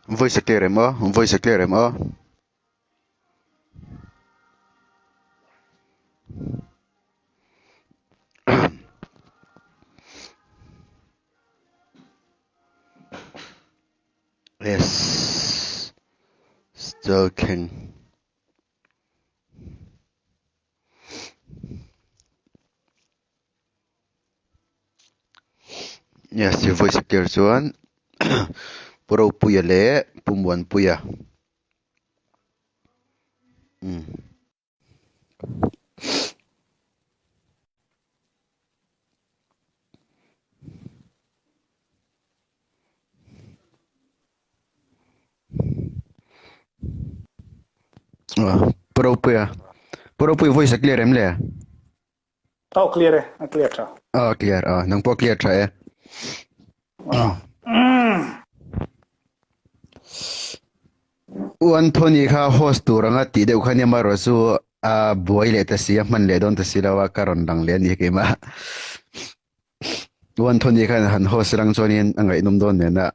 Voice a clear em aw? Voice a clear em aw? Yes. Still king. Yes, i voice a clear chuan Pu Ropuia leh Pu Muanpuia. Um. Pu Ropuia. Pu Ropuia voice a clear em le? Oh, clear e. A clear tha. Ah, clear. Ah, nang pawh clear tha e. U Anthony kha host tur anga tih deuh kha nia marawh chu a buai leh ta si a hman leh dawn ta si lo a ka rawn lang leh a ni keimah. U Anthony khan han host rang chuanin a ngaihnawm dawn nen a.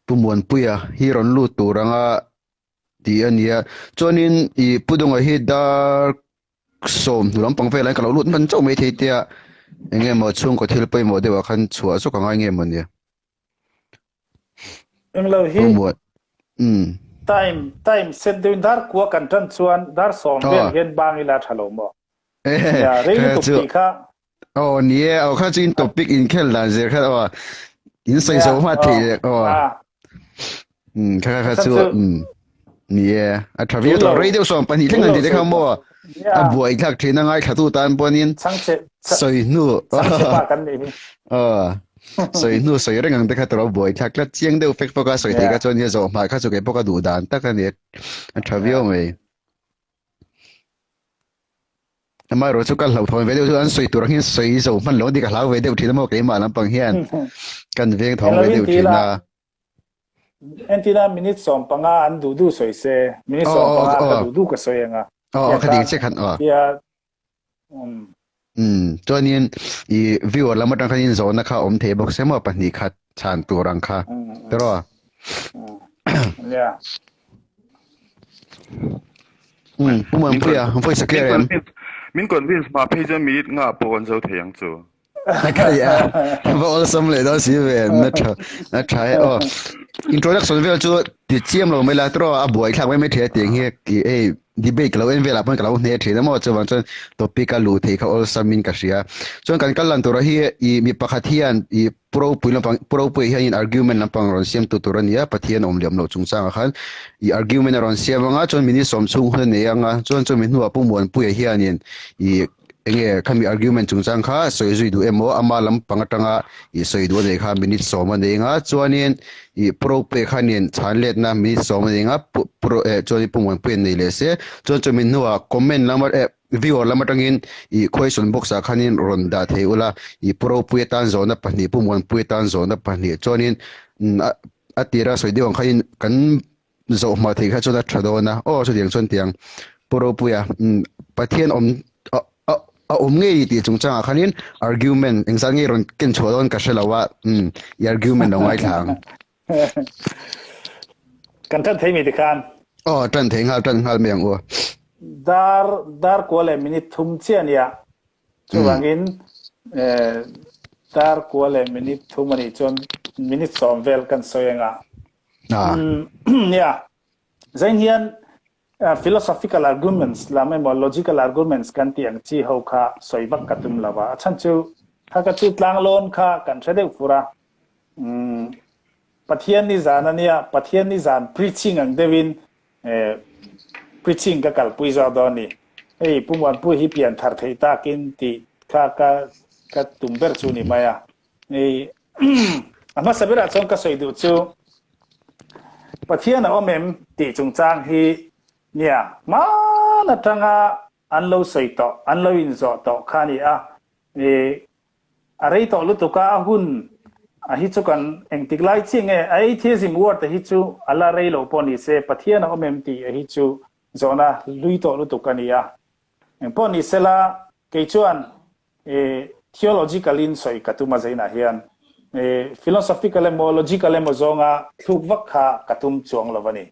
Pu Muanpuia hi rawn lut tur anga tih a nia. Chuanin ih Pu Dunga hi dark sawm hnu lampang velah hian ka lo lut hman chauh mai thei tia eng nge maw chhungkaw thil pawimawh deuhah khan chhuah zawk a ngai nge maw nia. Englo hi um time time set deuhin dar kua kan tan chuan dar sawm vel hian bang ila tha lo maw? Ya rei lutuk tih kha. Aw ni e, aw kha chu in topic in khel dan zir kha aw in sawi zo hma thei le aw. Um kha kha chu um ni e, a tha viau tawh rei deuh sawm pahnih thleng an ti te kha maw a buai thlak thin a ngaithla tu tan pawhin sawi hnu aw sawi hnu sawi reng ang te kha tawh a buai thlak tlat chiang deuh fek fawk a sawi thei kha chuan nia zawh hma kha chu kei pawh ka duh dan tak a ni a tha viau mai. Amaherawh chu ka hlauhthawn ve deuh chu an sawi tur ang hian sawi zo hman lo dik a hlau ve deuh thin a maw keimah lampang hian kan veng thawng ve deuh thin a. Entina minute 15 an duh duh sawi se minute 15 ka duh duh ka sawi anga. Aw ka ding che khan aw. Um. Um chuanin i viewer lam atang khanin zawhna kha awm thei bawk se maw pahnih khat chhan tur ang kha tiraw. Yeah. Um Pu Muanpuia voice a clear em? Min convince hma phei chuan minute nga pawh kan zo thei ang chu. Kha va awlsam leh dawn si ve na tha na tha e aw. Introduction vel chu ti chiam lo mai la tiraw a buai thlak mai mai thei a tiang hi hei debate ka lo en velah pawn ka lo hne thin a maw chuvang chuan topic a luh theih kha awlsam in ka hria. Chuan kan kal lan turah hi ih mi pakhat hian ih Pu Ropui lampang Pu Ropui hian argument lampang rawn siam tu tur a ni a, Pathian awm leh awm loh chungchangah khan ih argument a rawn siam anga chuan minute sawm chhung hun a nei anga chuan chumi hnuah Pu Muanpuia hianin ih enge khami argument chungchang kha sawi zui duh emaw ama lampang atanga ih sawi duh a neih kha minute sawm a nei anga chuanin ih Pu Ropui khanin chhan letna minute sawm a nei anga Pu Pu Ro eh chuanin Pu Muanpuia nei leh se chuan chumi hnuah comment lama eh Viewer lam atangin ih question box ah khanin rawn dah thei ula ih Pu Ropuia tan zawhna pahnih Pu Muanpuia tan zawhna pahnih chuanin a tira sawi deuh ang khanin kan zawh hma theih kha chuan a tha dawn a aw chutiang chuan tiang Pu Ropuia Pathian awm a a awm ngei tih chungchangah khanin argument engzat nge rawn ken chhuah dawn ka hre lo a i argument lo ngaithla ang. Kan tan thei mi tikhan. Aw tan thei nghal tan nghal mai ang u. Dar dar kua leh minute thum chiah ania. Chuvangin eh dar kua leh minute thum anih chuan minute sawm vel kan sawi anga. Nia. Zain hian philosophical arguments lam emaw logical arguments kan tih ang chi ho kha sawi vak ka tum lo a. A chhan chu kha ka chu tlanglawn kha kan hre deuh fur a. Pathian ni zan a nia, Pathian ni zan preaching ang deuhin preaching ka kalpui zawk dawn a ni. Hei Pu Muanpui hi pian thar theih takin tih kha ka ka tum ber chu ni mai a. Hei a hmasa berah chuan ka sawi duh chu Pathian a awm em tih chungchang hi nia hman atanga an lo sawi tawh, an lo inzawh tawh kha a ni a. A rei tawh lutuk a, a hun a hi chu kan engtik lai chiah nge a atheism word a hi chu a la rei lo pawh ni se Pathian a awm em tih a hi chu zawhna hlui tawh lutuk a ni a. Engpawh ni sela kei chuan theological in sawi ka tum a zainah hian. Philosophical emaw logical emaw zawnga thluk vak kha ka tum chuang lo a ni.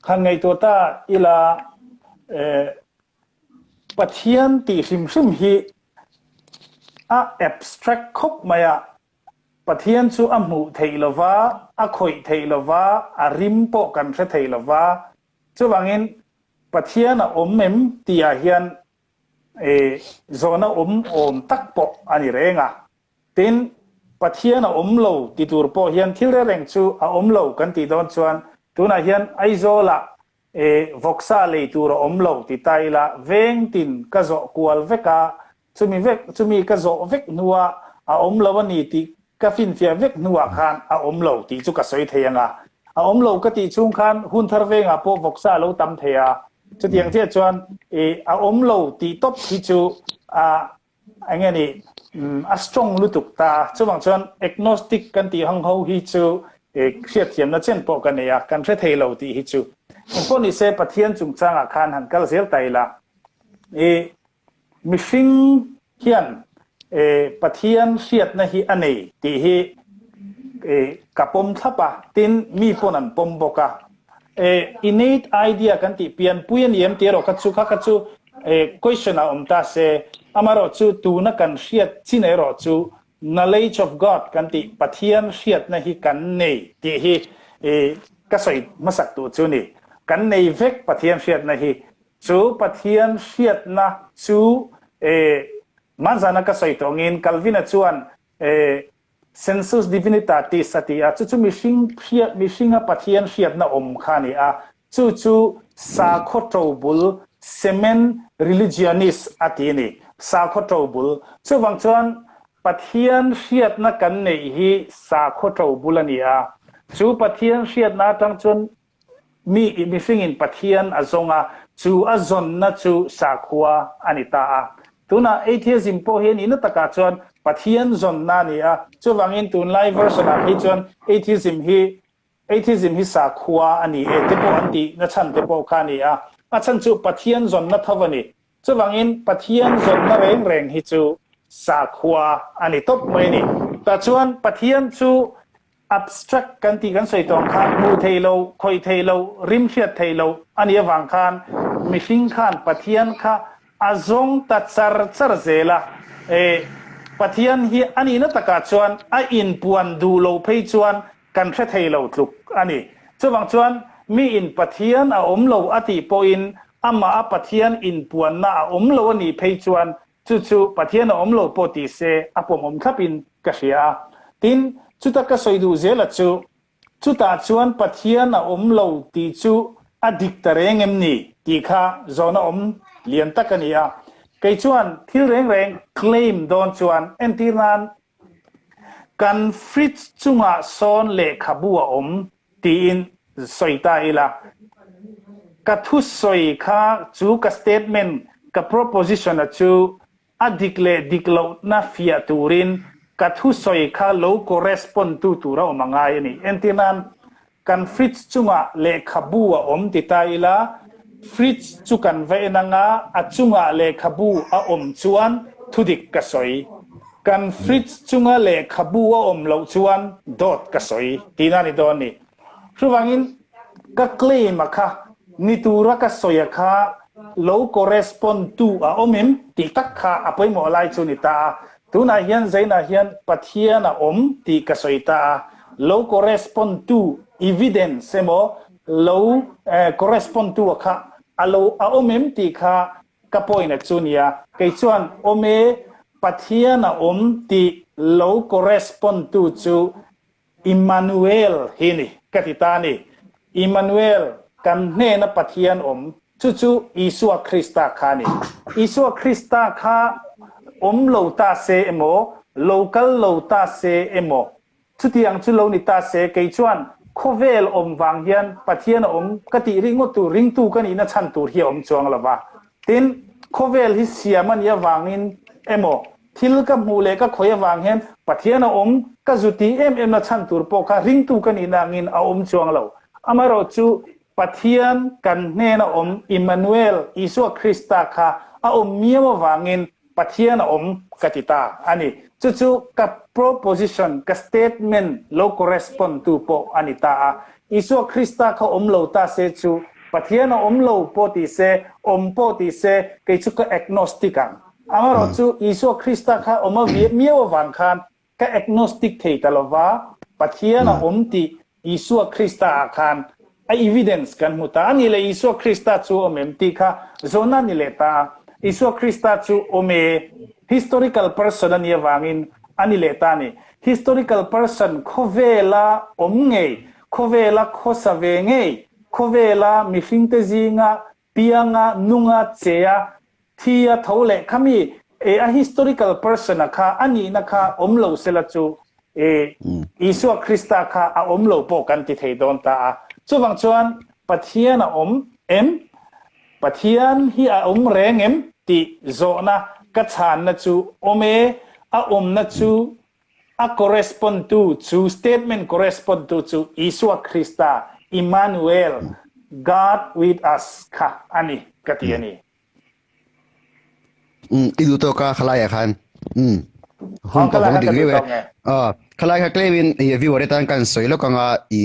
Han ngaihtuah ta ila Pathian tih hrim hrim hi a abstract khawp mai a, Pathian chu a hmuh theih lova, a khawih theih lova, a rim pawh kan hre thei lova, chuvangin Pathian a awm em tihah hian Zawhna awm awm tak pawh a ni reng a. Tin, Pathian a awm lo ti tur pawh hian thil reng reng chu a awm lo kan tih dawn chuan tunah hian Aizawlah vawksa lei tur a awm lo ti ta ila veng tin ka zawh kual vek a, chumi vek chumi ka zawh vek hnuah a awm lo a ni tih ka finfiah vek hnuah khan a awm lo tih chu ka sawi thei ang a. A awm lo ka tih chhung khan hun thar vengah pawh vawksa a lo tam thei a. Chutiang chiah chuan i a awm lo tih tawp hi chu a eng nge ni a strong lutuk ta. Chuvang chuan agnostic kan tih hang ho hi chu i hriatthiamna chen pawh ka nei a, kan hre thei lo tih hi chu. Engpawh nise Pathian chungchangah khan han kal zel ta ila. I Mihring hian Pathian hriatna hi a nei tih hi ka pawm thlap a, tin mi pawn an pawm bawk a. Innate idea kan tih pianpui a ni em tih erawh kha chu kha kha chu question ah awm ta se, amaherawh chu tuna kan hriat chin erawh chu knowledge of God kan tih Pathian hriatna hi kan nei tih hi ka sawi hmasak duh chu ni. Kan nei vek Pathian hriatna hi. Chu Pathian hriatna chu e Manzana ka sawi tawngin Calvin-a chuan e Sensus Divinitatis a ti a, chu chu mihring hriat mihringa Pathian hriatna awm kha a ni a, chu chu sakhaw ṭobul Semen Religionis a ti a ni, sakhaw ṭobul. Chuvang chuan Pathian hriatna kan neih hi sakhaw ṭobul a ni a, chu Pathian hriatna aṭang chuan Mi mihringin Pathian a zawng a, chu a zawnna chu sakhua a ni ta a. Tunah atheism pawh hi a nihna takah chuan Pathian zawnna a ni a, chuvangin tunlai version-ah phei chuan atheism hi atheism hi sakhua a ni e te pawh an tihna chhan te pawh kha a ni a. A chhan chu Pathian zawnna tho a ni. Chuvangin Pathian zawnna reng reng hi chu sakhua a ni tawp mai a ni. Tah chuan Pathian chu abstract kan tih kan sawi tawh ang khan hmuh theih loh, khawih theih loh, rim hriat theih loh a nih avang khan mihring khan Pathian kha a zawng ta char char zel a. E, Pathian hi a nihna takah chuan a inpuan duh loh phei chuan kan hre thei lo tluk a ni. Chuvang chuan miin Pathian a awm lo a tih pawhin amah a Pathian inpuanna a awm lo a nih phei chuan chu chu Pathian a awm lo pawh ti se a pawmawm thlapin ka hria a. Tin, chuta ka sawi duh zela chu, chutah chuan Pathian a awm lo tih chu a dik ta reng em ni tih kha zawhna awm lian tak a ni a. Kei chuan thil reng reng claim dawn chuan entir nan Kan fridge chungah sawn lehkhabu a awm tiin sawi ta ila, ka thusawi kha chu ka statement, ka proposition-a chu a dik leh dik lohna fiah turin ka thusawi kha lo correspond tu tur a awm a ngai a ni. Entirnan, Kan fridge chungah lehkhabu a awm ti ta ila, fridge chu kan va en anga a chungah lehkhabu a awm chuan thudik ka sawi. Kan fridge chunga lehkhabu a awm loh chuan dawt ka sawi tihna a ni dawn ni. Chuvangin ka claim a kha ni tura ka sawi a kha lo correspond tu a awm em tih tak kha a pawimawh lai chu ni ta a. Tunah hian Zainah hian Pathian a awm tih ka sawi ta a, lo correspond tu evidence emaw lo correspond tu a kha a lo a awm em tih kha ka point a chu nia. Kei chuan awm e, Pathian a awm tih lo correspond tu chu Immanuel hi ni ka ti ta a ni. Immanuel, kan hnena Pathian awm, chu chu Isua Krista kha a ni. Isua Krista kha awm lo ta se emaw, lo kal lo ta se emaw, chutiang chu lo ni ta se, kei chuan khawvel awm vang hian Pathian a awm ka tih ringawt tur, ringtu ka nihna chhan tur hi a awm chuang lo va. Tin, khawvel hi siam a nih avangin emaw, Thil ka hmuh leh ka khawih avang hian Pathian a awm, ka zu tih em em na chhan tur pawh kha ringtu ka nihna angin a awm chuang lo. Amaherawh chu Pathian kan hnena awm Immanuel, Isua Krista kha a awm miau avangin Pathian a awm ka ti ta a ni. Chu chu ka proposition, ka statement lo correspond tu pawh a ni ta a. Isua Krista kha awm lo ta se chu Pathian a awm lo pawh ti se, awm pawh ti se, kei chu ka agnostic ang. Amaherawh chu Isua Krista kha awm a miau avang khan ka agnostic thei ta lova, Pathian a awm tih Isua Krista ah khan a evidence kan hmu ta a ni le Isua Krista chu awm em tih kha zawhna a ni leh ta a, Isua Krista chu awm e, historical person a nih avangin a ni leh ta a ni. Historical person khawvela awm ngei, khawvela khawsa ve ngei, khawvela mihringte zinga pianga, nunga, chea, thi a tho leh khami e a historical person a kha a nihna kha awm lo sela chu e Isua Krista kha a awm lo pawh kan ti thei dawn ta a. Chuvang chuan Pathian a awm em? Pathian hi a awm reng em? tih zawhna ka chhanna chu awm e, a awmna chu a correspond tu chu statement correspond tu chu Isua Krista, Immanuel, God with us kha a ni ka ti a ni. Um, i duh tawk a khalai ah khan. Um, hun Khalai pawh kha dik ka duh riau e. tawk nge. Ah, khalai kha claim in i viewer te tan kan sawi lawk anga i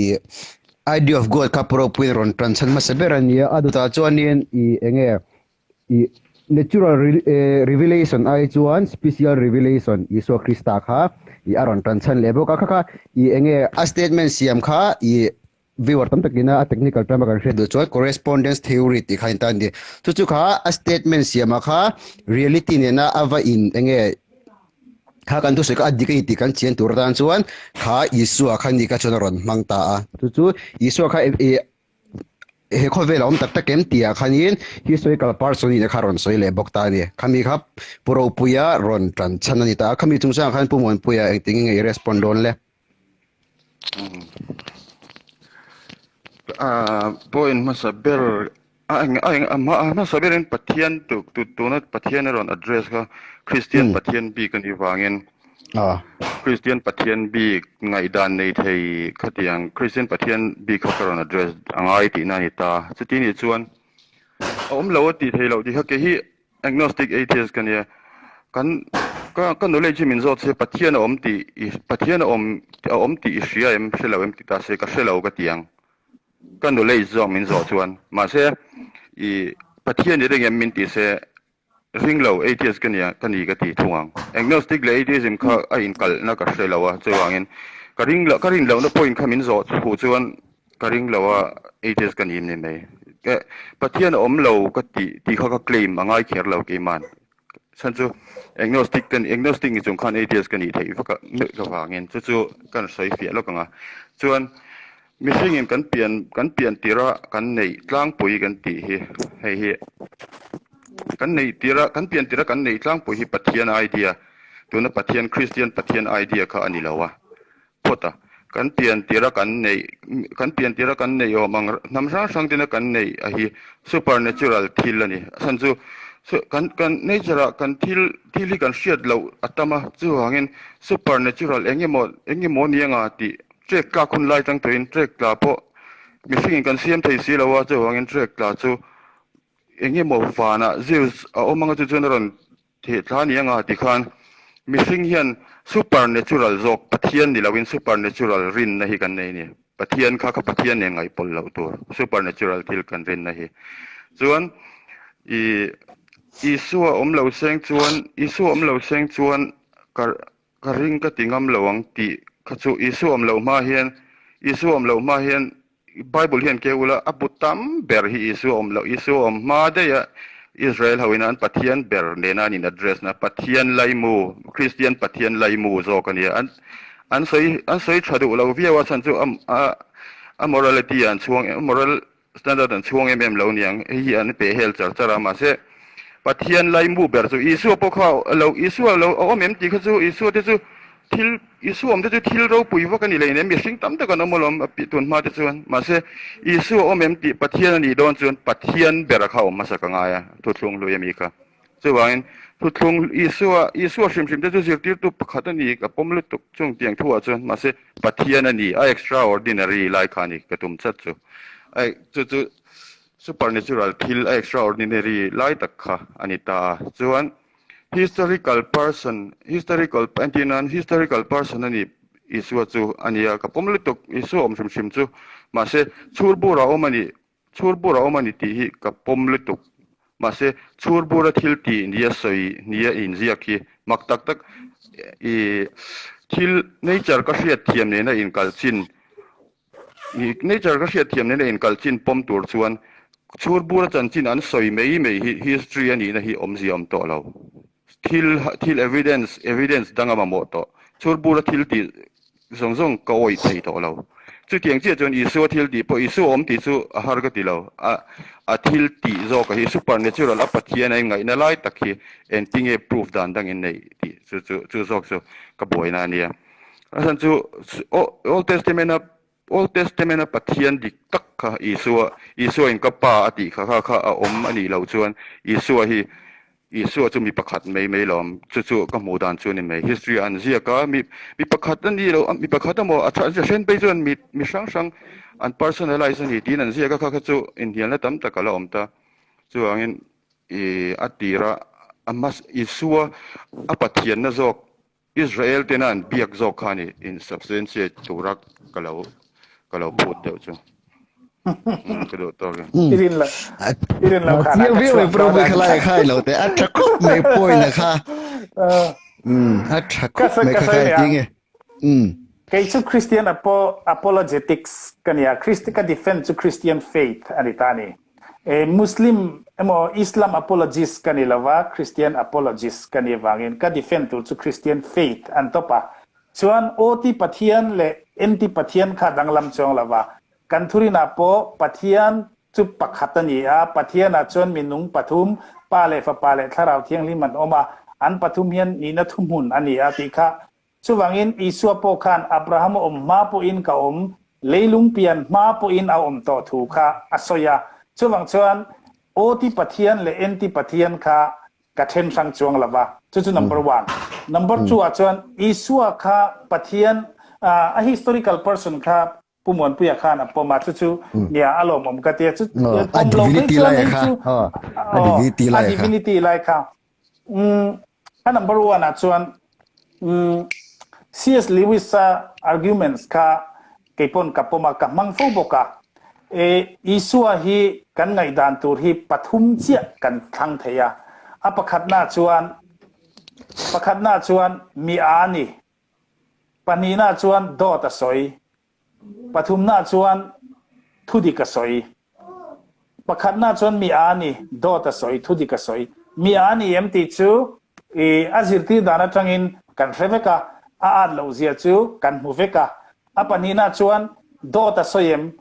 idea of God kha puropuiin rawn tan chhan hmasa ber a nia. A dawtah chuanin i enge I natural revelation ai chuan special revelation Isua Krista kha i a rawn tan chhan leh bawk a, kha kha i enge a statement siam kha i viewer tam takina a technical term a kan hriat duh chuan correspondence theory tih kha in tan ni. Chu chu kha a statement siamah kha reality nena a va in enge kha kan thusawi kha a dik a ni tih kan chian tur atan chuan kha Isua kha ni kha chuan a rawn hmang ta a. Chu chu Isua kha i He khawvel a awm tak tak em tih ah khanin historical person in kha rawn sawi leh bawk ta a ni. Khami kha Pu Ropuia rawn tan chhan a ni ta a. Khami chungchangah khan Pu Muanpuia engtin nge i respond dawn le? Point hmasa ber a eng a eng a hmasa berin Pathian tu tuna Pathian a rawn address kha Kristian Pathian bik a nih vangin Kristian Pathian bik ngaihdan nei thei khatiang Kristian Pathian bik kha ka rawn address a ngai tihna a ni ta. Chuti nih chuan a awm lo a tih theih loh tih kha kei hi agnostic atheist ka nia. Kan ka ka knowledge hi min zawt se Pathian a awm tih i Pathian a awm a awm tih i hria em hre lo em ti ta se ka hre lo ka ti ang. Ka knowledge zawk min zawh chuan mahse i Pathian i ring em min ti se Ring lo, atheist ka nia, ka ni ka ti thung ang. Agnostic leh atheism kha a inkalhna ka hre lo a, chuvangin ka ring loh, ka rin lohna point kha min zawh thu chuan ka ring lo a, atheist ka ni em ni mai. Ka Pathian a awm lo ka tih tih kha ka claim a ngai kher lo keiman. Chhan chu agnostic ka ni, agnostic ni chung khan atheist ka nih theih vak a, meuh avangin chu chu ka sawi fiah lawk ang a. Chuan Mihringin kan pian kan pian tirha kan neih tlangpui kan tih hi hei hi kan neih tirha kan pian tirha kan neih tlangpui hi Pathian idea tuna Pathian Kristian Pathian idea kha a ni lo a phawt a kan pian tirha kan neih kan pian tirha kan neih awm ang hnam hrang hrang tena kan neih a hi supernatural thil a ni a chhan chu kan kan nature ah kan thil thil hi kan hriat loh a tam a chuvangin supernatural eng emaw eng emaw a ni anga tih Trek tlak hun lai tang tawhin trek tla pawh mihringin kan siam thei si lo a, chuvangin trek tla chu eng emaw vanah Zeus a awm anga chu chuan a rawn theh thla ni anga tikhan mihring hian supernatural zawk Pathian ni loin supernatural rinna hi kan nei a ni. Pathian kha kha Pathian nen ngaihpawlh loh tur supernatural thil kan rinna hi. Chuan i Isua awm lo seng chuan Isua awm lo seng chuan ka Ka ring ka ti ngam lo ang tih kha chu Isua awm loh hma hian Isua awm loh hma hian Bible hian ke ula a bu tam ber hi Isua awm loh Isua awm hma daih a Israel ho ina an Pathian ber nena an in address na Pathian laimu Kristian Pathian laimu zawk a nia an an sawi an sawi tha duh lo viau a chhan chu a a morality ah an chhuang moral Standard an chhuang em em lo niang, hei hi an pe hel char char a, mahse Pathian laimu ber chu Isua pawh kha lo Isua lo a awm em tih kha chu Isua te chu thil Isua awm te chu thil ropui vak a ni leh inem mihring tam tak an awm alawm a tun hma te chuan mahse Isua awm em tih Pathian a nih dawn chuan Pathian ber kha awm hmasa ka ngai a thuthlung hlui ami kha. Chuvangin, thuthlung Isua, Isua hrim hrim te chu zirtirtu pakhat a ni, ka pawm lutuk chung tiang thuah chuan, mahse Pathian a ni, a extraordinary lai kha a ni ka tum chat chu. A chu chu supernatural thil, a extraordinary lai tak kha a ni ta a. Chuan. Historical person, historical entir nan historical person a ni Isua chu a nia, ka pawm lutuk Isua awm hrim hrim chu. Mahse chhur bur a awm a ni, chhur bur a awm a ni tih hi ka pawm lutuk. Mahse chhur bura thil tih nia sawi nia inziak hi mak tak tak i thil nature ka hriat thiam nena inkal chin Nature ka hriat thiam nena inkalh chin pawm tur chuan chhur bura chanchin an sawi mai mai hi history a nihna hi awmzia awm tawh lo. Thil thil evidence evidence dang a mamawh tawh. Chhur bura thil tih zawng zawng ka awih thei tawh lo. Chutiang chiah chuan Isua thil tih pawh Isua awm tih chu a har ka ti lo. A a thil tih zawk a hi supernatural a Pathian a inngaihna lai tak hi engtinge proof dan dang in neih tih chu chu chu zawk chu ka buaina a nia. A chhan chu Old Testament a Old Testament a Pathian dik tak kha Isua Isua in ka pa a tih kha kha kha a awm a nih loh chuan Isua hi Isua chu mi pakhat mai mai lo awm chu chu ka hmuh dan chu a ni mai. History ah an ziak a mi mi pakhat a nih loh mi pakhat emaw a tha hren phei chuan mi mi hrang hrang an personalize a ni tiin an ziak a kha kha chu inhnialna tam tak a la awm ta. Chuvangin ih a tira a hmas Isua a Pathianna zawk Israel tena an biak zawk kha ni in substantiate tura ka lo ka lo phut deuh chu. Ka duh tawk e. I rin lo i rin lo khan a ka chhuak dawn a ni. Khai lo te a tha khawp mai point a kha. A tha khawp mai kha khai ti nge. Kei chu Christian apo apologetics ka nia Christ ka defend chu Christian faith ani ta ni. E Muslim emaw Islam apologist ka ni lova, Christian apologist ka nih vangin ka defend tur chu Christian faith an tawp a. Chuan OT Pathian leh NT Pathian kha danglam chuang lova, kan thurinah pawh Pathian chu pakhat a ni a, Pathianah chuan minung pathum, Pa leh Fapa leh Thlarau Thianghlim an awm a, an pathum hian nihna thuhmun a ni a tih kha Chuvangin Isua pawh khan Abraham a awm hma pawhin ka awm, leilung pian hma pawhin a awm tawh thu kha a sawi a. Chuvang chuan OT Pathian leh NT Pathian kha ka then hrang chuang lo va. Chu chu number one. Number two ah chuan Isua kha Pathian, a historical person kha Pu Muanpuia khan a pawm a, chu chu nia a lawmawm ka tia. Chu pawm lo phei chuan hei chu a divinity lai kha. A number one ah chuan CS Lewis a arguments kha keipawn ka pawm a, ka hmang fo bawk a. Isua hi kan ngaihdan tur hi pathum chiah kan thlang thei a. A pakhatna chuan pakhatna chuan mi a ni. Pahnihna chuan dawt a sawi. Pathumna chuan thudik a sawi. Pakhatna chuan mi a ni, dawt a sawi, thudik a sawi. Mi a ni em tih chu i a zirtir dan atangin kan hre vek a, a at loh zia chu kan hmu vek a. A pahnihna chuan dawt a sawi em?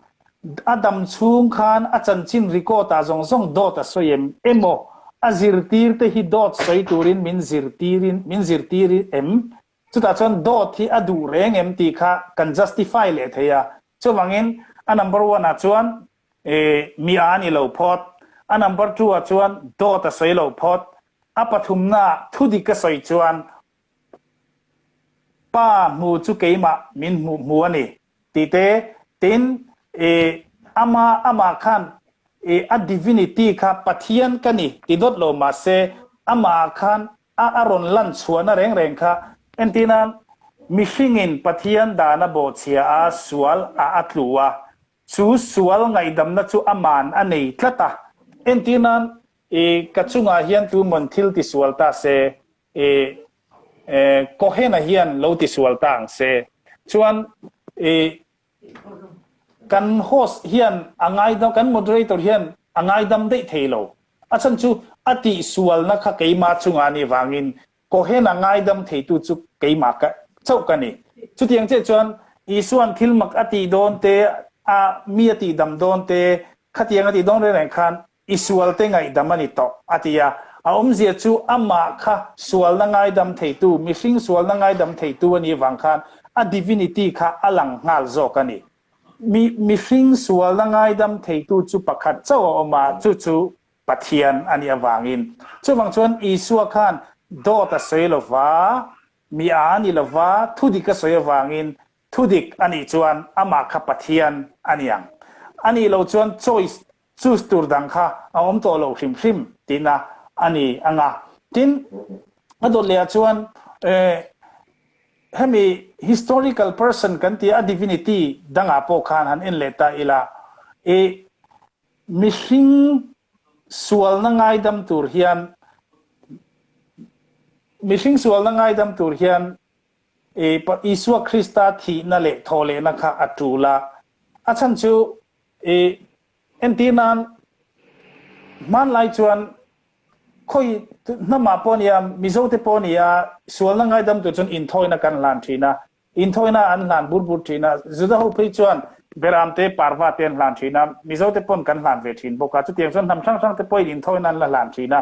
A dam chhung khan a chanchin record ah zawng zawng dawt a sawi em emaw a zirtir te hi dawt sawi turin min zirtirin min zirtir em? Chutah chuan dawt hi a duh reng em tih kha kan justify leh thei a. Chuvangin a number one ah chuan mi a ni lo phawt, a number two ah chuan dawt a sawi lo phawt, a pathumna ah thudik a sawi chuan Pa hmu chu keimah min hmuh hmu a ni. Tih te, tin, i ama amah khan i a divinity kha Pathian ka ni ti dawt lo mahse amah khan a a rawn lan chhuahna reng reng kha entirnan mihringin Pathian dana bawhchhia a sual a a tlu a, chu sual ngaihdamna chu aman a nei tlat a. Entirnan i ka chungah hian tumawn thil tisual ta se i Cohen-a hian lo tisual ta ang se. Chuan i kan host hian a ngaidam, kan moderator hian a ngaidam daih thei lo. A chhan chu a tihsualna kha keimah chungah a nih vangin Cohen-a ngaidam theitu chu keimah ka chauh ka ni. Chutiang chiah chuan Isua'n thil mak a tih dawn te, a mi a tihdam dawn te, khatiang a tih dawn reng reng khan I sualte ngaihdam a ni tawh, a ti a. A awmzia chu amah kha sualna ngaidam theitu, mihring sualna ngaidam theitu a nih vang khan a divinity kha a lang nghal zawk a ni. Mi, mihring sualna ngaidam theitu chu pakhat chauh a awm a, chu chu Pathian a nih avangin. Chuvang chuan Isua khan dawt a sawi lo va, mi a ni lo va, thudik a sawi avangin thudik a nih chuan amah kha Pathian a ni ang. A nih loh chuan choice Choose tur dang kha a awm tawh lo hrim hrim tihna a ni ang a. Tin, A dawt leh ah chuan hemi historical person kan tia a divinity dangah pawh khan han en leh ta ila i mihring sualna ngaidam tur hian mihring sualna ngaidam tur hian i Isua Krista thihna leh thawhlehna kha a tul a, a chhan chu i entir nan hmanlai chuan Khawi hnamah pawh nia, Mizote pawh nia, sualna ngaidam tur chuan inthawina kan hlan thin a, inthawina an hlan bur bur thin a, Juda ho phei chuan Beramte, Parva te an hlan thin a, Mizote pawn kan hlan ve thin bawk a, chutiang chuan hnam hrang hrang te pawhin inthawina an la hlan thin a.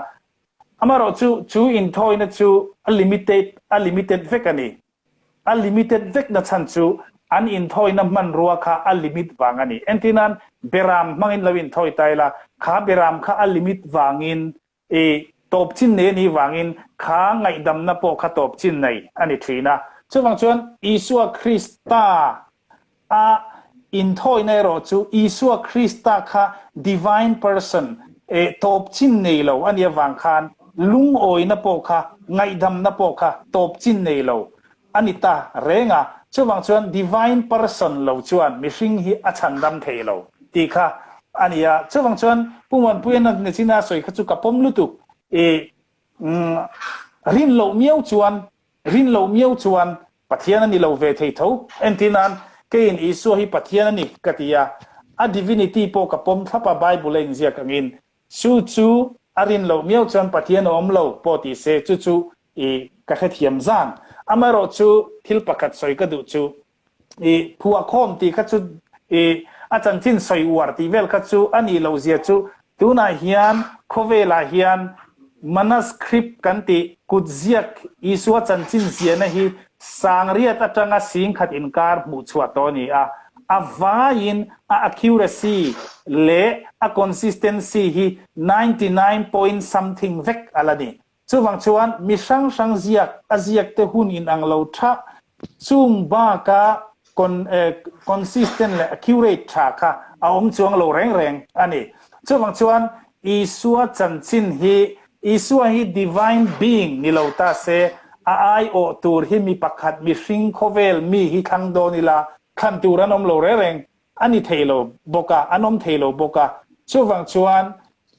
Amaherawhchu chu inthawina chu a limited a limited vek a ni. A limited vek na chhan chu an inthawina hmanrua kha a limit vang a ni. Entirnan, beram hmangin lo inthawi ta ila, kha beram kha a limit vangin i tawp chin nei a nih vangin kha ngaihdamna pawh kha tawp chin nei a ni thin a. Chuvang chuan Isua Krista a inthawina erawh chu Isua Krista kha divine person, tawp chin nei lo a nih avang khan lungawina pawh kha, ngaihdamna pawh kha tawp chin nei lo a ni ta reng a. Chuvang chuan divine person lo chuan mihring hi a chhandam thei lo tih kha a ni a. Chuvang chuan Pu Muanpuia Nachina sawi kha chu ka pawm lutuk. Rin loh miau chuan Rin loh miau chuan Pathian a ni lo ve thei tho. Entir nan, Keiin Isua hi Pathian a ni ka ti a, a divinity pawh ka pawm thlap a Bible a inziak angin. Chu chu a rin loh miau chuan Pathian a awm lo pawh ti se chu chu i ka hrethiam zan. Amaherawhchu thil pakhat sawi ka duh chu i phuahkhawm tih kha chu i a chanchin sawi uar tih vel kha chu a nih loh zia chu tunah hian khawvelah hian manuscript kan tih kutziak Isua chanchin ziahna hi sangriat atanga singkhat inkar hmuh chhuah tawh a ni a, a vaiin a accuracy leh a consistency hi 99 point something vek a la ni. Chuvang chuan mi hrang hrang ziak a ziak te hun inang lo tha chung baka consistent leh accurate tha kha a awm chuang lo reng reng a ni. Chuvang chuan Isua chanchin hi Isua hi divine being ni lo ta se a aiawh tur hi mi pakhat mihring khawvel mi hi thlang dawn ila thlan tur an awm lo reng reng a ni thei lo bawk a, an awm thei lo bawk a. Chuvang chuan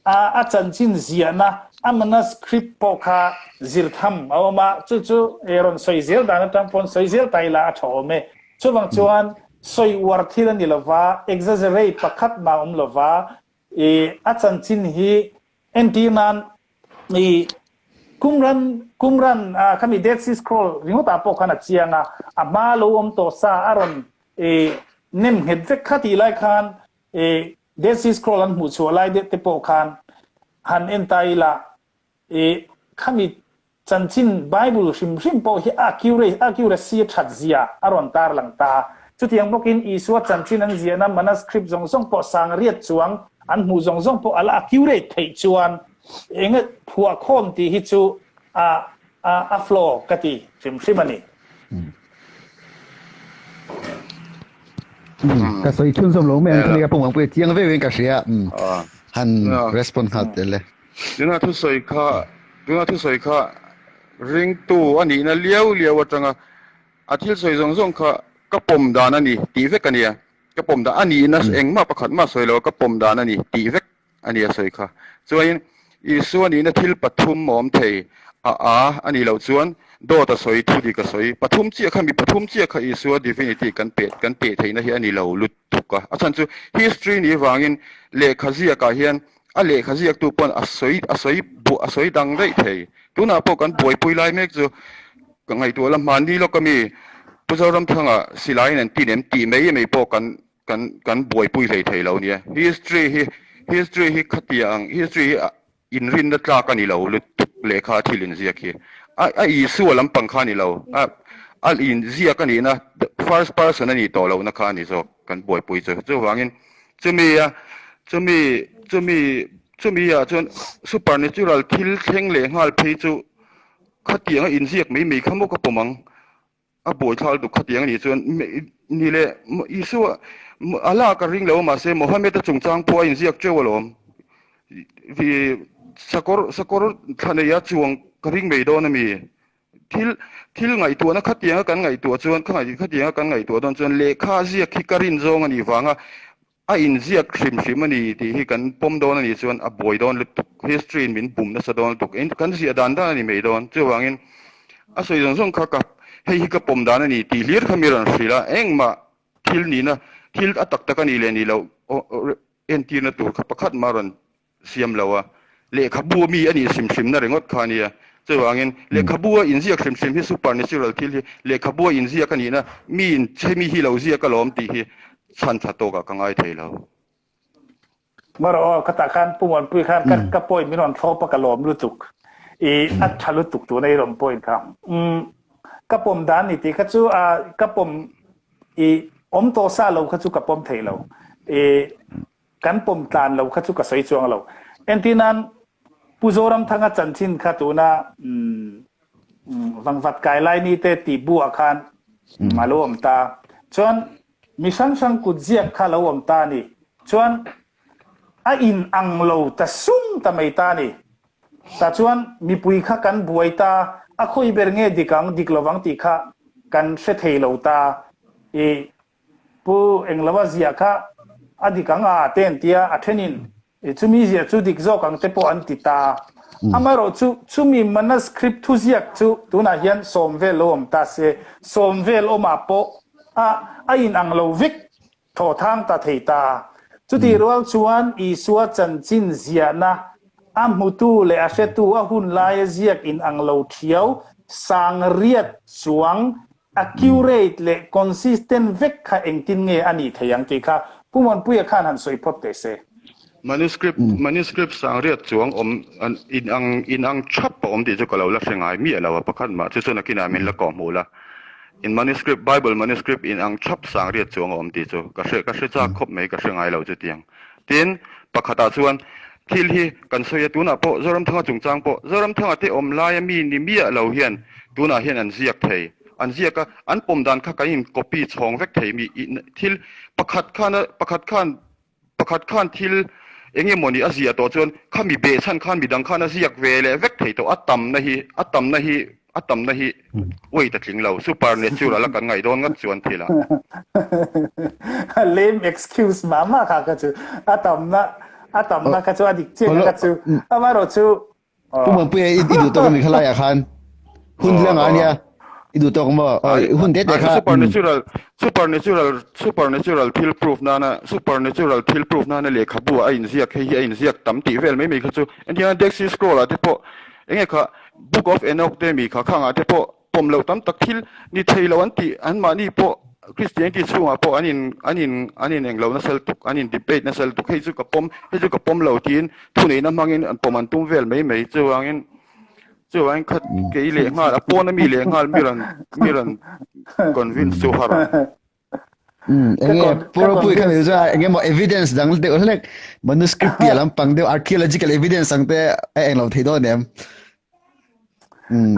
a a chanchin ziahna a manuscript pawh kha zir tham a awm a, chu chu e rawn sawi zel dan atang pawn sawi zel ta ila a tha awm e. Chuvang chuan sawi uar thil a ni lova, exaggerate pakhat mah a awm lova, i a chanchin hi entir nan i Qumran Qumran khami Dead Sea Scroll ringawt ah pawh khan a chiang a, a hma lo awm tawh sa a rawn i nem nghet vek kha tih lai khan i Dead Sea Scroll an hmuh chhuah lai deuh te pawh khan han en ta ila i khami chanchin Bible hrim hrim pawh hi a accurate accuracy a that zia a rawn tarlang ta a. Chutiang bawkin Isua chanchin an ziahna manuscript zawng zawng pawh sangriat chuang an hmuh zawng zawng pawh a la accurate theih chuan eng phuahkhawm tih hi chu a a a flaw ka ti hrim hrim a ni. Ka sawi chhunzawm lo mai ang kha nia pawng ang pawh chiang viau in ka hria. Han respond nghal tel e. Tuna thusawi kha tuna thusawi kha ringtu a nihna liau liau atanga a thil sawi zawng zawng kha ka pawm dan a ni tih vek a nia. Ka pawm dan a nihna engmah pakhat mah sawi lo a ka pawm dan a ni tih vek a ni a sawi kha. Chuanin Isua nihna thil pathum a awm thei a a a nih loh chuan dawt a sawi, thu dik a sawi. Pathum chiah kha mi pathum chiah kha Isua divinity kan peh kan teh theihna hi a ni lo lutuk a. A chhan chu history nih vangin lehkha ziakah hian a lehkha ziaktu pawn a sawi a sawi buah a sawi dang daih thei. Tunah pawh kan buaipui lai mek chu ka ngaihtuah la hmanni lawk ami Pu Zoramthanga silaiin an tin em tih mai mai pawh kan kan kan buaipui hlei thei lo nia. History hi history hi khatia ang history hi inrinna tlak a ni lo lutuk lehkha thil inziak hi. A a Isua lampang kha a ni lo. A a inziak a nihna first person a nih tawh lohna kha a ni zawk kan buaipui chu. Chuvangin chumi a chumi chumi chumi ah chuan supernatural thil thleng leh nghal phei chu khatianga inziak mai mai kha maw ka pawm ang. A buaithlak lutuk khatiang a nih chuan ni leh Isua Allah ka ring lo a mahse Mohammed-a chungchang pawh a inziak teuh alawm. Sakawr sakawr thla neia chuang ka ring mai dawn a mi? Thil thil ngaihtuahna khatianga kan ngaihtuah chuan kha khatianga kan ngaihtuah dawn chuan lehkha ziak hi ka rin zawng a nih vanga a inziak hrim hrim a ni tih hi kan pawm dawn a nih chuan a buai dawn lutuk. History in min bum nasa dawn lutuk. In kan ziah dan dan a ni mai dawn. Chuvangin a sawi zawng zawng kha ka hei hi ka pawm dan a ni tih hlir kha mi rawn hrilh a, engmah thil nihna thil a tak tak a nih leh nih loh entirna tur kha pakhat mah rawn siam lo a, lehkhabu mi a nih hrim hrimna ringawt kha a nia. Chuvangin, lehkhabu a inziak hrim hrim hi supernatural thil hi lehkhabu a inziak a nihna, miin hemi hi lo ziak alawm tih hi chhan tha tawkah ka ngai thei lo. Marawh aw, khatah khan Pu Muanpui khan ka ka point min rawn thlawp a ka lawm lutuk. I a tha lutuk tuna i rawn point kha. Umm ka pawm dan ni tih kha chu a ka pawm i awm tawh sa lo kha chu ka pawm thei lo. I Kan pawm tlan lo kha chu ka sawi chuang lo. Entir nan Pu Zoramthanga chanchin kha tuna Vangvat kai lai ni te tih bu ah khan a lo awm ta. Chuan mi hrang hrang kut ziak kha lo awm ta a ni. Chuan a in ang lo ta sung ta mai ta a ni. Ta chuan mipui kha kan buai ta, a khawi ber nge dik ang dik lovang tih kha kan hre thei lo ta. I Pu Engloa ziah kha a dik ang a te an tia, a thenin chumi ziah chu dik zawk ang te pawh an ti ta. Amaherawhchu chumi manuscript thuziak chu tunah hian sawm vel lo awm ta se, sawm vel awmah pawh a a inang lo vek thaw thang ta thei ta. Chutih rual chuan Isua chanchin ziahna a hmutu leh a hretu a hun laia ziak inang lo thiau sangriat chuang Accurate leh consistent vek kha engtin nge a nih thei ang tih kha Pu Muanpuia khan han sawi phawt teh se. Manuscript Manuscript sangriat chuang awm an in ang in ang thap a awm tih chu ka lo la hre ngai miah lo a, pakhat mah chu chuan nakinah min la kawh hmuh la. In manuscript Bible manuscript in ang thap sangriat chuang a awm tih chu ka hre ka hre chak khawp mai ka hre ngai lo chutiang. Tin, pakhatah chuan thil hi kan sawi a, tunah pawh Zoramthanga chungchang pawh Zoramthanga te awm laia mi ni miah lo hian tunah hian an ziak thei. An ziak a, an pawm dan kha kan in copy chhawng vek thei mi thil pakhat khan a pakhat khan pakhat khan thil eng emawni a ziah tawh chuan khami behchhan khan midang khan a ziak ve leh vek thei tawh a tamna hi a tamna hi A tamna hi weight a tling lo, supernatural a kan ngaih dawn ngat chuan thil ah. Lame excuse mah mah kha kha chu a tamna a tamna kha chu a dik chiah kha chu amaherawh chu Pu Muanpuia i duh tawk ami khalai ah khan hun hlanga ania i duh tawk maw hun te te kha supernatural supernatural supernatural thil proof nana supernatural thil proof nana lehkhabu ah a inziak hei hi a inziak tam tih vel mai mai kha chu engtiang Dead Sea Scroll ah te pawh Enge kha Book of Enoch te mi kha khangah te pawh pawm loh tam tak thil ni thei lo an tih anmahni pawh Christianity chhungah pawh an in an in an in englo nasa lutuk an in debate nasa lutuk hei chu ka pawm hei chu ka pawm lo tiin thuneihna hmangin an pawm an tum vel mai mai chuvangin chuvangin khat kei leh nghal a pawn ami leh nghal mi rawn mi rawn convince chu har ang. Enge purpui kha mi chu enge maw evidence dang deuh hlek manuscript piah lampang deuh archaeological evidence ang te a eng lo thei dawn em?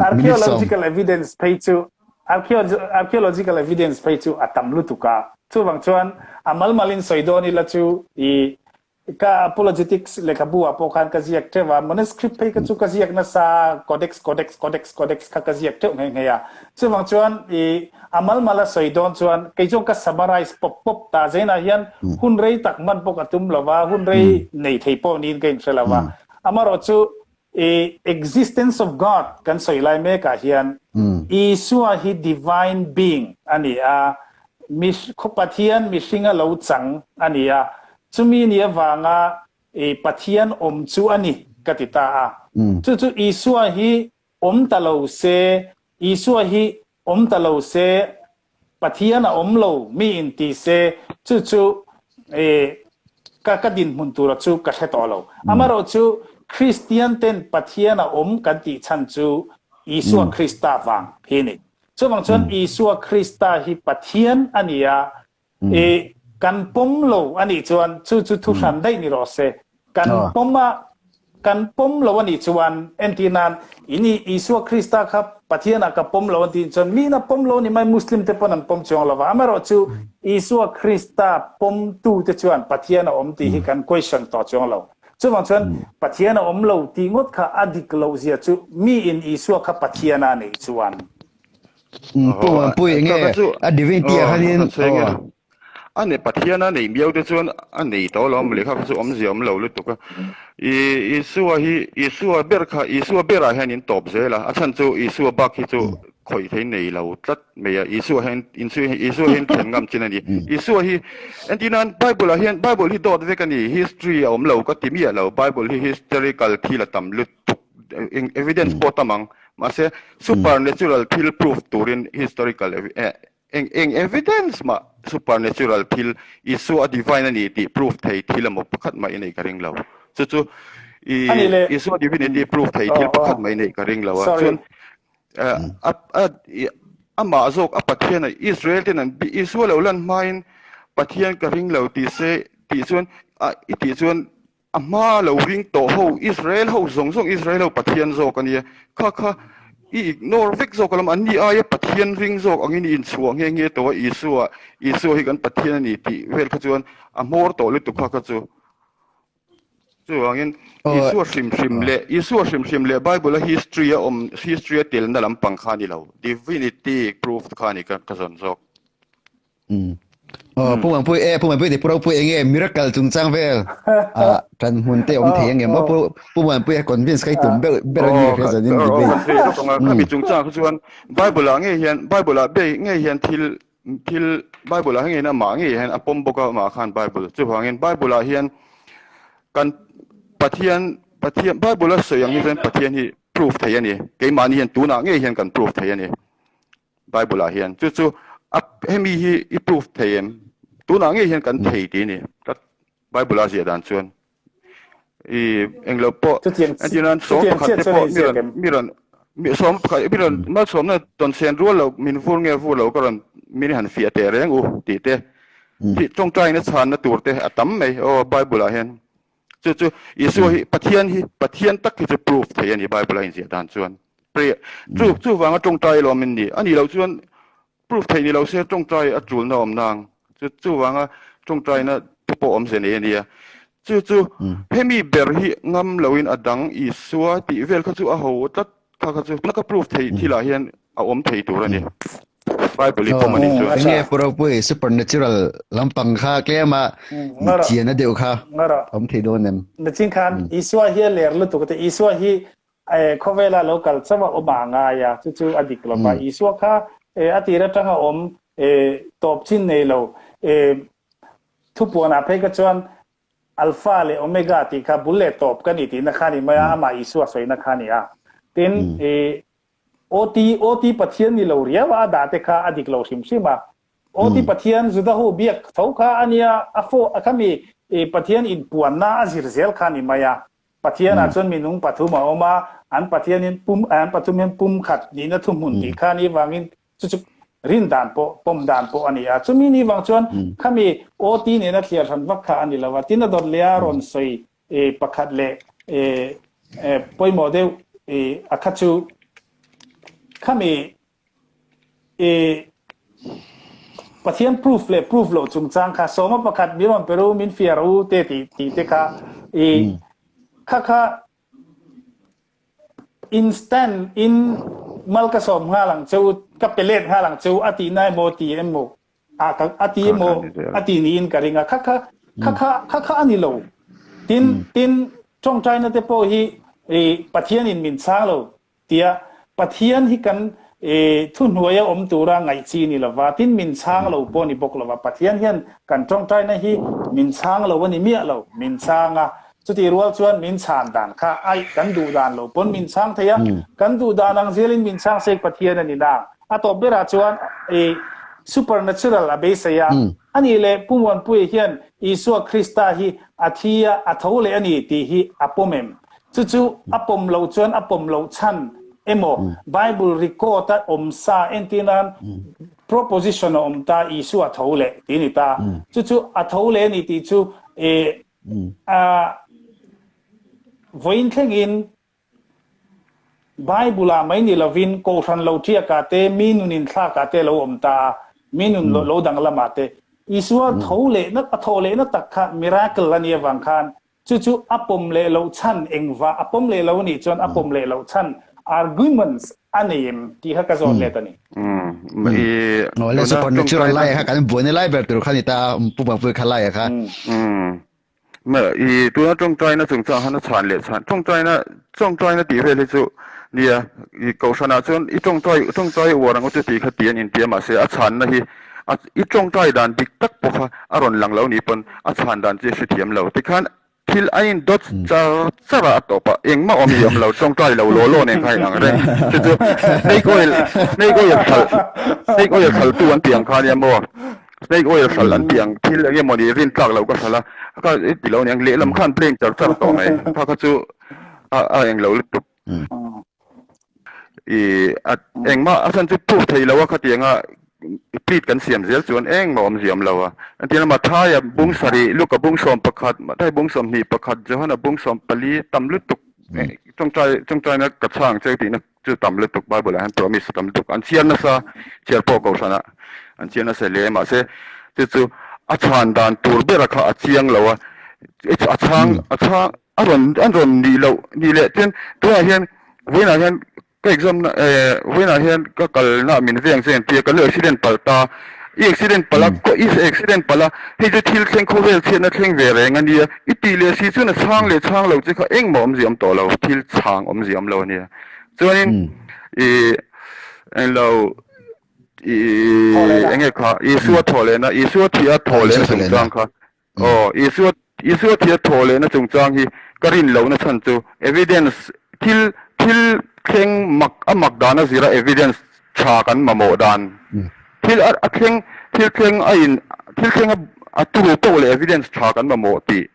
Archaeological evidence phei chu archaeological evidence phei chu a tam lutuk a chuvang chuan a mal malin sawi dawn ila chu i Ka apologetics lehkhabu ah pawh khan ka ziak teuh a, manuscript phei kha chu ka ziak nasa a, codex, codex, codex, codex kha ka ziak teuh nghe nghe a. Chuvang chuan i a mal mal a sawi dawn chuan kei chuan ka summarize pawp pawp ta zainah hian hun rei tak hman pawh ka tum lo va, hun rei nei thei pawh niin ka inhre lo va. Amaherawh chu i existence of God kan sawi lai mekah hian Isua hi divine being a ni a, khaw Pathian mihringa lo chang a ni a, Chumi ni avanga i Pathian awm chu a ni ka ti ta a. Chu chu Isua hi awm ta lo se, Isua hi awm ta lo se, Pathian a awm lo mi in ti se, chu chu i ka ka dinhmun tura chu ka hre tawh lo. Amaherawh chu Kristian ten Pathian a awm kan tih chhan chu Isua Krista vang hi a ni. Chuvang chuan Isua Krista hi Pathian a ni a, I kan pawm lo a nih chuan chu chu thu hran daih ni rawh se. Kan pawm a, kan pawm lo a nih chuan entir nan in i Isua Krista kha Pathian ah ka pawm lo an tih chuan mi in a pawm lo ni mai Muslim te pawn an pawm chuang lo va. Amaherawh chu Isua Krista pawmtu te chuan Pathian a awm tih hi kan question tawh chuang lo. Chuvang chuan Pathian a awm lo tih ngawt kha a dik loh zia chu mi in Isua kha Pathian a neih chuan. Pu Muanpui enge a divinity ah khanin aw. A nei Pathian a neih miau te chuan a nei tawh lo a mawle kha kha chu awmzia awm lo lutuk a. I Isua hi Isua ber kha Isua berah hian in tawp zel a, a chhan chu Isua bak hi chu khawih thei nei lo tlat mai a, Isua hian Isua hian thlen ngam chin a ni. Isua hi entir nan Bible ah hian Bible hi dawt vek a ni, history a awm lo ka ti miah lo, Bible hi historical thil a tam lutuk, evidence pawh a tam ang, mahse supernatural thil proof turin historical Eng eng evidence mah supernatural thil, Isua a divine a ni tih proof thei thil emaw pakhat mah i neih ka ring lo. Chu chu i Isua divinity proof thei thil pakhat mah i neih ka ring lo a. Chuan a a amah zawk a Pathian a Israel ten an Isua lo lan hmain Pathian ka ring lo tih se tih chuan a i tih chuan A hma lo ring tawh ho, Israel ho zawng zawng Israel ho Pathian zawk a nia. Kha kha i ignore vek zawk alawm, anni aia Pathian ring zawk angin i inchhuah nghe nghe tawh a, Isua, Isua hi kan Pathian a ni tih vel kha chuan a hmawr tawh lutuk kha kha chu. Chuvangin Isua hrim hrim leh Isua hrim hrim leh Bible a history a awm, history a telna lampang kha a ni lo, divinity proof kha a ni ka zawn zawk. Aw Pu Muanpui e Pu Muanpui ti Pu Ropui enge miracle chungchang vel ah tan hmun te awm thei angem aw Pu Pu Muanpui a convince kha i tum ber ber ani ka hria zanin debate. Khami chungchang kha chuan Bible ah ngei hian Bible ah be ngei hian thil thil Bible ah ngei hian amah ngei hian a pawm bawk a amah khan Bible chuvangin Bible ah hian kan Pathian Pathian Bible a sawi ang hi chuan Pathian hi proof thei a ni keimahni hian tunah ngei hian kan proof thei a ni. Bible ah hian chu chu a hemi hi i proof thei em? Tunah ngei hian kan thei tih a ni tlat Bible a ziah dan chuan. I englo pawh entir nan sawm pakhat te pawh mi rawn mi rawn mi sawm pakhat mi rawn malsawmna tawn sen rual lo min vur nge vur lo ka rawn min han fiah teh reng u tih te tih tawngtaina chhanna tur te a tam mai aw Bible ah hian. Chu chu Isua hi Pathian hi Pathian tak hi chu proof thei a ni Bible a inziah dan chuan. Prayer chu chuvanga tawngtai alawm in ni. A nih loh chuan proof theih ni lo se tawngtai a tulna awm nang. Chu chuvanga tawngtaina thu pawh awmze nei a nia. Chu chu hemi ber hi ngam loin a dang Isua tih vel kha chu a ho tlat Kha kha chu ka proof thei thilah hian a awm thei tur a ni. Bible i pawm a nih chuan. Enge Pu Ropui supernatural lampang kha tlem a chian a deuh kha awm thei dawn em? Nachin khan Isua hi a ler lutuk te Isua hi khawvela lo kal chauh a awm a ngai a chu chu a dik lova Isua kha a tir atanga awm tawp chin nei lo thupuanah phei kha chuan Alpha leh Omega tih kha bul leh tawp ka ni tihna kha a ni mai a, amah Isua sawina kha a ni a. Tin, i OT, OT Pathian ni lo riau a, a dah te kha a dik lo hrim hrim a. OT Pathian Judaho biak tho kha a nia, a fawh a khami i Pathian inpuanna a zir zel kha a ni mai a. Pathianah chuan minung pathum a awm a, an Pathianin pum, an pathum hian pumkhat nihna thuhmun tih kha a nih vangin Chu chu rin dan pawh, pawm dan pawh a ni a. Chumi ni vang chuan khami OT nena thliar hran vak kha a ni lo a. Tin a dawt leh a rawn sawi pakhat leh pawimawh deuh a kha chu khami Pathian proof leh proof loh chungchang kha sawma pakhat min rawn pe ru, min fiar u te tih te kha kha kha Instant in mal ka sawm nghal ang che u, ka pe let nghal ang che u a tihna emaw ti emaw a ka a ti emaw a ti niin ka ring a, kha kha kha kha kha kha a ni lo. Tin tin tawngtaina te pawh hi i Pathianin min chhang lo tia Pathian hi kan i thuhnuaia awm tura ngaih chi ni lova, tin min chhang lo pawh ni bawk lova, Pathian hian kan tawngtaina hi min chhang lo a ni miah lo, min chhang a, Chutih rual chuan min chhan dan kha aih kan duh dan lo pawn min chhang thei a, kan duh dan ang zelin min chhang sek Pathian a ni na. A tawp berah chuan i supernatural a beisei a, a nih leh Pu Muanpuia hian Isua Krista hi a thi a, a tho leh a ni tih hi a pawm em? Chu chu a pawm loh chuan a pawm loh chhan emaw Bible record a awm sa entir nan proposition a awm ta Isua a tho leh tih a ni ta. Chu chu a tho leh a ni tih chu i Vawiin thlengin Bible-ah mai ni lovin Kohhran lo ṭiakah te, mi nun inthlakah te lo awm ta a, mi nun lo danglamah te. Isua tho lehna, a thawh lehna tak kha miracle a nih avang khan Chu chu a pawm leh loh chhan engvah a pawm leh lo a nih chuan a pawm leh loh chhan arguments a nei em tih kha ka zawt let a ni. Aw le supernatural lai kha kan buaina lai ber tur kha ni ta Pu Mapui kha lai kha. I tuna tawngtaina chungchang han a chhan leh chhan tawngtaina tawngtaina tih vel hi chu nia i kohhranah chuan i tawngtai tawngtai uar ang u chu tih kha ti an intia mahse a chhanna hi a i tawngtai dan dik tak pawh kha a rawn lang lo ni pawn a chhan dan chu i hrethiam lo tikhan thil a in dawt char char a a tawp a engmah awm hi awm lo tawngtai lo law law nen kha a inang reng chu chu snake oil snake oil hralh snake oil hralhtu an tih ang kha ania maw. Snake oil hralh an tih ang thil eng emaw ni rin tlak loh ka hralh a, ka i ti lo aniang lehlam khan plain char char tawh mai kha kha chu a a eng lo lutuk i a engmah a chhan chu proof thei lo a khatiang a plead kan siam zel chuan engmah awm ziam lo a entir na Mathaia bung sarih Luka bung 11 Mathaia bung 21 Johana bung 14 tam lutuk tawngtai tawngtaina ka chhang cheu tihna Chu tam lutuk Bible ah hian promise tam lutuk an chhiar nasa chhiar pawh kohhran ah an chhiar nasa hle mahse chu chu a chhan dan tur ber a kha a chiang lo a a chhang a chhang a rawn a rawn nih loh nih leh chuan tunah hian vawiinah hian ka exam na eh vawiinah hian ka kalna min veng che engtia ka lo accident palh ta i accident palh a i accident palh a hei chu thil thleng khawvel chhiatna thleng ve reng a nia i tih leh si chuan a chhang leh chhang lo che kha engmah awmzia awm tawh lo thil chhang awmzia awm lo a nia. Chuanin i englo i enge kha Isua thawh lehna Isua thi a thawh lehna chungchang kha aw Isua Isua thi a thawh lehna chungchang hi ka rin lohna chhan chu evidence thil thil thleng mak a mak dan a zira evidence tha kan mamawh dan thil a thleng thil thleng a in thil thleng a turu poh leh evidence tha kan mamawh tih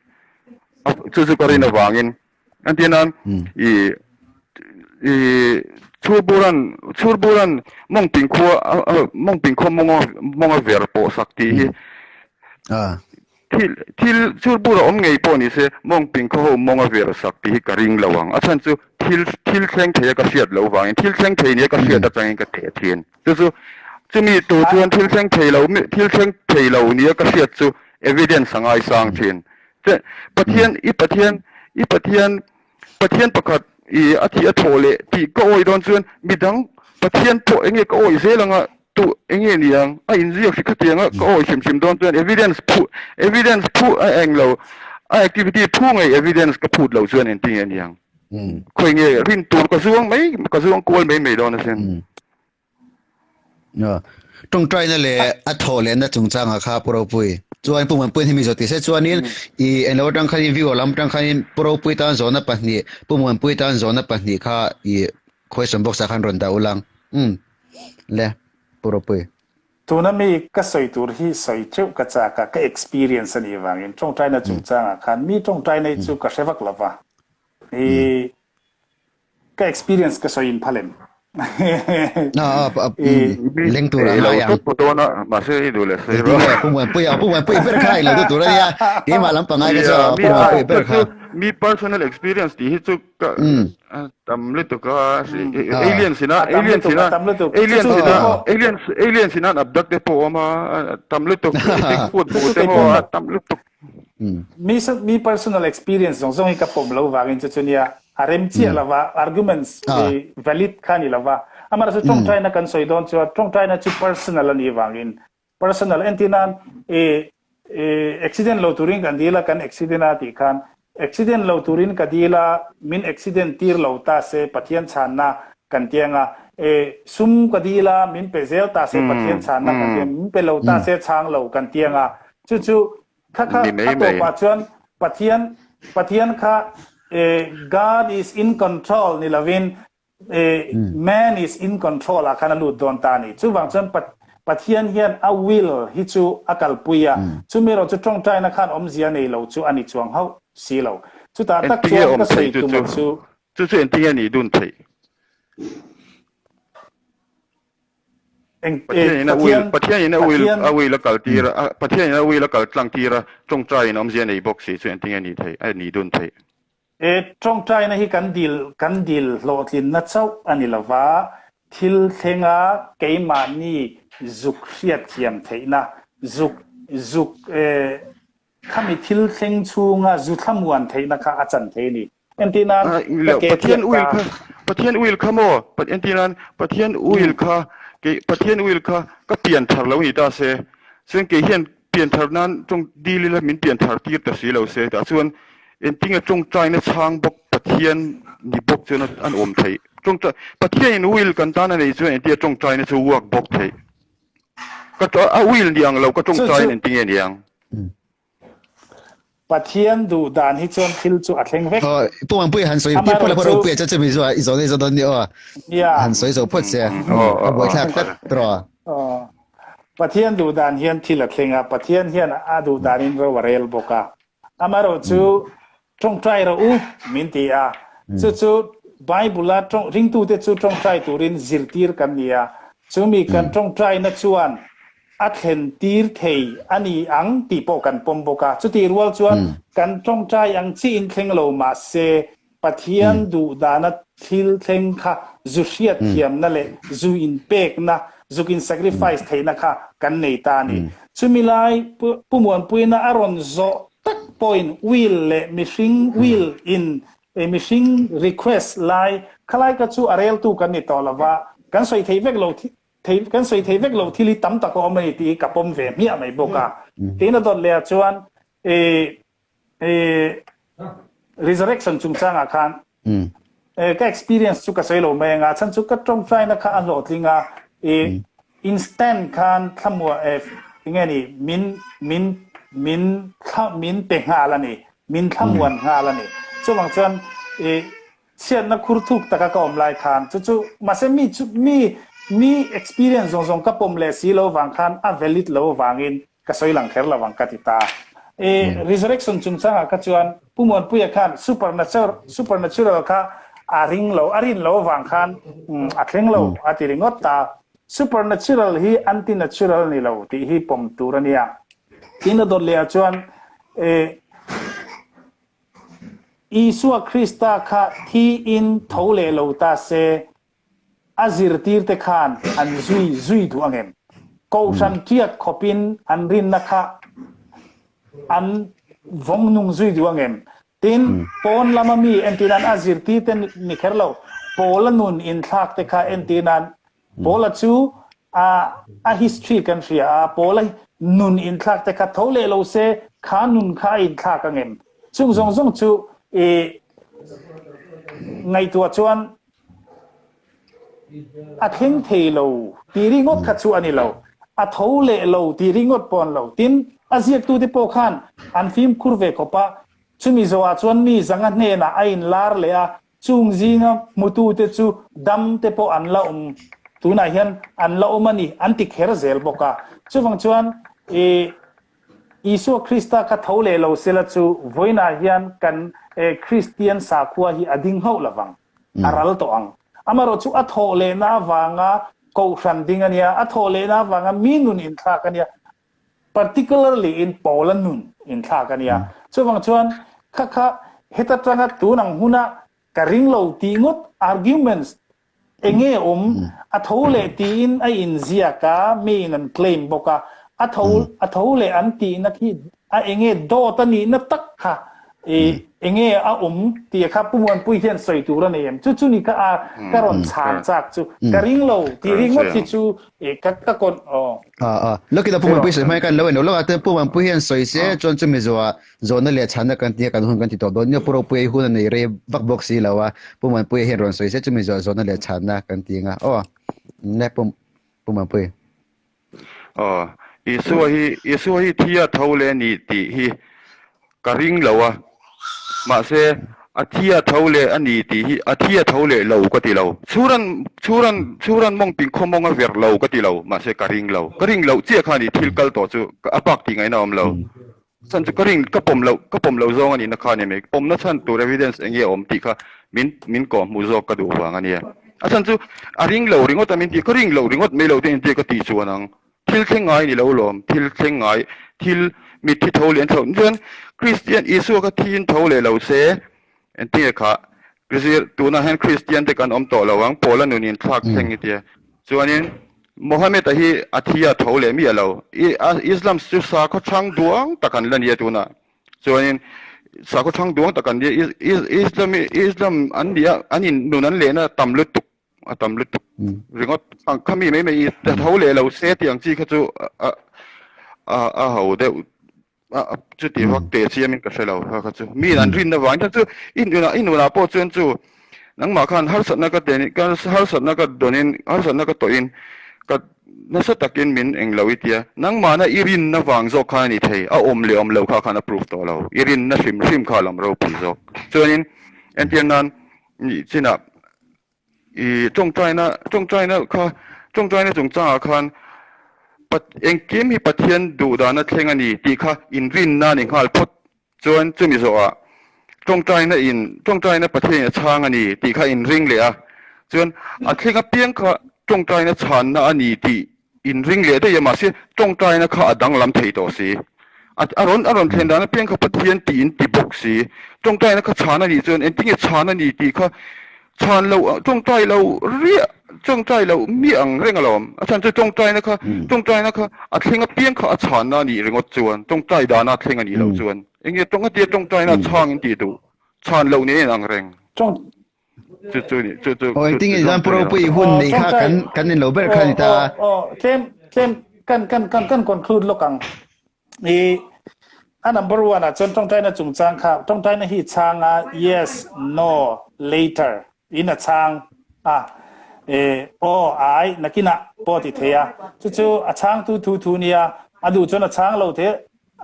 chu chu ka rin avangin Entir nan i i Chhurburan Chhurburan mawngping khua mawngping khua mawnga mawnga ver pawh sak tih hi thil thil Chhurbura awm ngei pawh ni se mawngping khaw ho mawnga ver sak tih hi ka ring lo ang. A chhan chu thil thil thleng thei a ka hriat loh vangin thil thleng thei nia ka hriat atangin ka teh thin. Chu chu chumi tur chuan thil thleng thei lo thil thleng thei lo nia ka hriat chu evidence a ngaisang thin. Che Pathian i Pathian i Pathian Pathian pakhat i a thih a thawh leh tih ka awih dawn chuan midang Pathian pawh enge ka awih zel anga tu enge ni ang a inziak hri khatiang a ka awih hrim hrim dawn chuan evidence phu evidence phu a eng lo a activity phu ngei evidence ka phut loh chuan engtin nge ni ang khawi nge rin tur ka zuang mai ka zuang kual mai mai dawn asin. Tawngtaina leh a thawh lehna chungchangah kha Pu Ropui chuan Pu Muanpuiin hemi zawh tih se chuanin i englo atang khanin viewer lam atang khanin Pu Ropui tan zawhna pahnih Pu Muanpui tan zawhna pahnih kha i question box ah khan rawn dah ula umm le Pu Ropui. Tuna mi ka sawi tur hi sawi teuh ka chak a, ka experience a nih vangin tawngtaina chungchangah khan mi tawngtaina hi chu ka hre vak lo va, i Ka experience ka sawi in phal em? Leng tur a ngai ang. Mahse i duh leh sawi rawh. Tinge Pu Muanpui a, Pu Muanpui ber kha i lo duh tur a nia. Keimah lam pangai ka chu Pu Muanpui ber kha. Mi personal experience tih hi chu ka tam lutuk a. Alien sina alien sina alien sina alien alien sina an abduct te pawh awm a tam lutuk Bigfoot hmuh te pawh a tam lutuk. Mi mi personal experience zawng zawng hi ka pawm lo vangin chu chu nia a rem chiah lova arguments valid kha ni lova amah chu tawngtaina kan sawi dawn chuan tawngtaina chu personal a nih vangin personal entir nan i accident lo turin kan dil a kan accident a tih khan accident lo turin ka dil a min accident tir lo ta se Pathian chhanna kan ti anga e sum ka dil a min pe zel ta se Pathian chhanna kan ti a min pe lo ta se chhang lo kan ti anga Chu chu kha kha a tawpah chuan Pathian Pathian kha God is in control ni lovin man is in control ah khan a lut dawn ta a ni. Chuvang chuan Pathian hian a will hi chu a kalpui a, chumi erawh chu tawngtaina khan awmzia nei lo chu a ni chuang hauh si lo. Chutah tak chuan ka sawi tuma chu. Chu chu engtinge nih dun theih? Pathian in a will Pathian in a will a will a kal tir a Pathian in a will a kal tlang tir a tawngtai in awmzia nei bawk si chu engtinge nih theih a nih dun theih. E tawngtaina hi kan dil kan dil hlawhtlinna chauh a ni lova, thil thlenga keimahni zuk hriatthiam theihna zuk zuk e. Khami thil thleng chhunga zu thlamuan theihna kha a chan thei a ni. Entir nan, ka ke Pathian thiat will ta. kha, Pathian will kha maw? Entir nan, Pathian will kha, kei Pathian will kha ka pian thar lo ni ta se, chuan kei hian pian thar nan tawng dil ila min pian thar tir ta si lo se, tah chuan engtinge tawngtaina chhang bawk Pathian ni bawk chuan an awm theih. Tawngtai, Pathianin will kan tan a nei chuan engtinge tawngtaina chu work bawk theih. Ka a will ni ang lo ka tawngtaiin engtinge ni ang? Pathian duh dan hi chuan thil chu a thleng vek. Aw, Pu Mangpui han sawi tir phawt la, Pu Ropuia chu chumi chu i zawh nei zawh dawn ni aw. Han sawi zo phawt che. A buaithlak tlat tawh. Aw. Pathian duh dan hian thil a thleng a, Pathian hian a duh danin ro a rel bawk a. Amaherawhchu tawngtai rawh u min ti a, chu chu Bible-a ringtute chu tawngtai turin zirtir kan ni a, chumi kan tawngtaina chuan a thlen tir thei a ni ang tih pawh kan pawm bawk a. Chutih rual chuan kan tawngtai ang chiin thleng lo mah se Pathian duhdana thil thleng kha zu hriat thiamna leh zu inpekna, zuk in sacrifice theihna kha kan nei ta a ni. Chumi lai Pu Muanpuina a rawn zawh tak pawhin will leh mihring will in mihring request lai khalai kha chu a reltu kan ni tawh lova, kan sawi thei vek lo thei kan sawi thei vek lo thil hi tam tak a awm a ni tih hi ka pawm ve hmiah mai bawk a. Tiin a dawt leh ah chuan resurrection chungchangah khan ka experience chu ka sawi lo mai anga chhan chu ka tawngtaina kha a hlawhtling a instant khan thlamuah enge ni min min min thla min pe nghal a ni min thlamuan nghal a ni chuvang chuan chhiatna khur thuk taka ka awm lai khan chu chu mahse mi chu mi mi experience zawng zawng ka pawm leh si lo vang khan a valid lo vangin Ka sawi lang kher lo ang ka ti ta. I resurrection chungchangah kha chuan Pu Muanpuia khan supernatural supernatural kha a ring lo, a rin lo avang khan a thleng lo a ti ringawt ta. Supernatural hi anti-natural ni lo tih hi pawm tur a nia. Tin a dawt lehah chuan i Isua Krista kha thiin tho leh lo ta se A zirtirte khan an zui zui duh ang em? Kohhran tiat khawpin an rinna kha an vawng nung zui duh ang em? Tin, pawn lama mi entirnan a zirtirte ni kher lo, Paula nun inthlak te kha entirnan Paula chu a a history kan hria a, Paula nun inthlak te kha tho leh lo se kha nun kha a inthlak ang em? Chung zawng zawng chu i ngaihtuah chuan A thleng thei lo tih ringawt kha chu a ni lo. A tho leh lo tih ringawt pawh an lo. Tin, a ziaktute pawh khan an fimkhur ve khawp a, chumi zawhah chuan mi zanga hnenah a inlar leh a, chung zinga hmutute chu dam te pawh an la awm, tunah hian an la awm a ni, an ti kher zel bawk a. Chuvang chuan i Isua Krista kha tho leh lo sela chu vawiinah hian kan Kristian sakhua hi a ding hauh lovang. a ral tawh ang. Amaherawh chu a thawh lehna avanga kohhran ding a nia, a thawh lehna avanga mi nun inthlak a nia, particularly in Paula nun inthlak a nia. Chuvang chuan kha kha heta tanga tun ang huna ka ring lo tih ngawt arguments enge awm, a tho leh tiin a inziak a, miin an claim bawk a, a tho a tho leh an tihna khi a enge dawt a nihna tak kha i enge a awm tih kha Pu Muanpui hian sawi tur a nei em? Chu chu ni kha a ka rawn chhan chak chu ka ring lo tih ringawt hi chu i ka ka kawn aw. A a Lokita Pu Muanpui sawi hmai khan lo en lo a Pu Muanpui hian sawi se chuan chumi zawhah zawhna leh chhanna kan tia kan hun kan ti tawh dawn nia Pu Ropuia hi hun a nei rei vak bawk si lo a Pu Muanpuia hian rawn sawi se chumi zawhah zawhna leh chhanna kan ti anga aw ne Pu Pu Muanpui. Aw, Isua hi Isua hi thi a tho leh a ni tih hi ka ring lo a, mahse a thi a tho leh a ni tih hi a thi a tho leh lo ka ti lo. Chhuran chhuran chhuran mawng ping khaw mawng a ver lo ka ti lo, mahse ka ring lo. Ka ring loh chiah kha a ni thil kal tawh chu a bak tih ngaihna a awm lo. Chhan chu ka ring ka pawm loh ka pawm loh zawng a nihna kha a ni mai. Pawmna chhan tur evidence eng nge a awm tih kha min min kawh hmuh zawk ka duh vang a nia. A chhan chu a ring lo ringawt a min tih ka ring loh ringawt mai lo te intia ka tih chuan ang. Thil thleng ngai ni lo lawm, thil thleng ngai thil mitthi tho leh an tho chuan Kristian Isua kha thiin tho leh lo se engtinge kha zir tunah hian Kristian te kan awm tawh lo ang Paula nun in thlak thleng i tia. Chuanin. Mohammed-a hi a thi a tho leh miah lo. I Islam chu sakhaw chhang duang tak an la nia tunah. Chuanin sakhaw chhang duang tak an nia. Islam Islam an nia an in nun an lehna tam lutuk a tam lutuk ringawt. Ang khami mai mai i tho leh lo se tih ang chi kha chu a a a ho deuh a chuti vak teh chiamin ka hre lo kha kha chu mi an rinna vang hian chu i nunah i nunah pawh chuan chu nangmah khan harsatna ka den ka harsatna ka dawnin harsatna ka tawhin ka nasa takin min eng lo i tia nangmahna i rinna vang zawk khan a ni thei a awm leh awm lo kha khan a proof tawh lo i rinna hrim hrim kha a lam ropui zawk chuanin entir nan nih chinah I tawngtaina, tawngtaina kha, tawngtaina chungchangah khan Pat, engkim hi Pathian duhdana thleng a ni tih kha inrinna a ni nghal phawt chuan chumi zawhah tawngtaina in, tawngtaina Pathianin a chhang a ni tih kha inring leh a, chuan a thleng apiang kha tawngtaina chhanna a ni tih Inring leh daih a, mahse tawngtaina kha a danglam thei tawh si. A a rawn a rawn thlen dan apiang kha Pathian tih in ti bawk si. Tawngtaina kha chhan a nih chuan engtinge chhan a ni tih kha chhan loh tawngtai lo riah tawngtai loh miah ang reng alawm. A chhan chu tawngtaina kha tawngtaina kha a thleng apiang kha a chhanna a nih ringawt chuan tawngtai dana a thleng a nih loh chuan enge tawng atia tawngtaina chhang in tih duh chhan loh nen ang reng. Chu chu ni chu chu Oi ting in zan pro pui hun nei kha kan kan in lo ber kha ni ta. Oh tlem tlem kan kan kan kan conclude lok ang. I a number 1 a chuan tawngtaina chungchang kha tawngtaina hi chhang a yes no later in a chhang a e o ai nakina pawh ti thei a chu chu a chhang tu thu thu nia a duh chuan a chhang lo the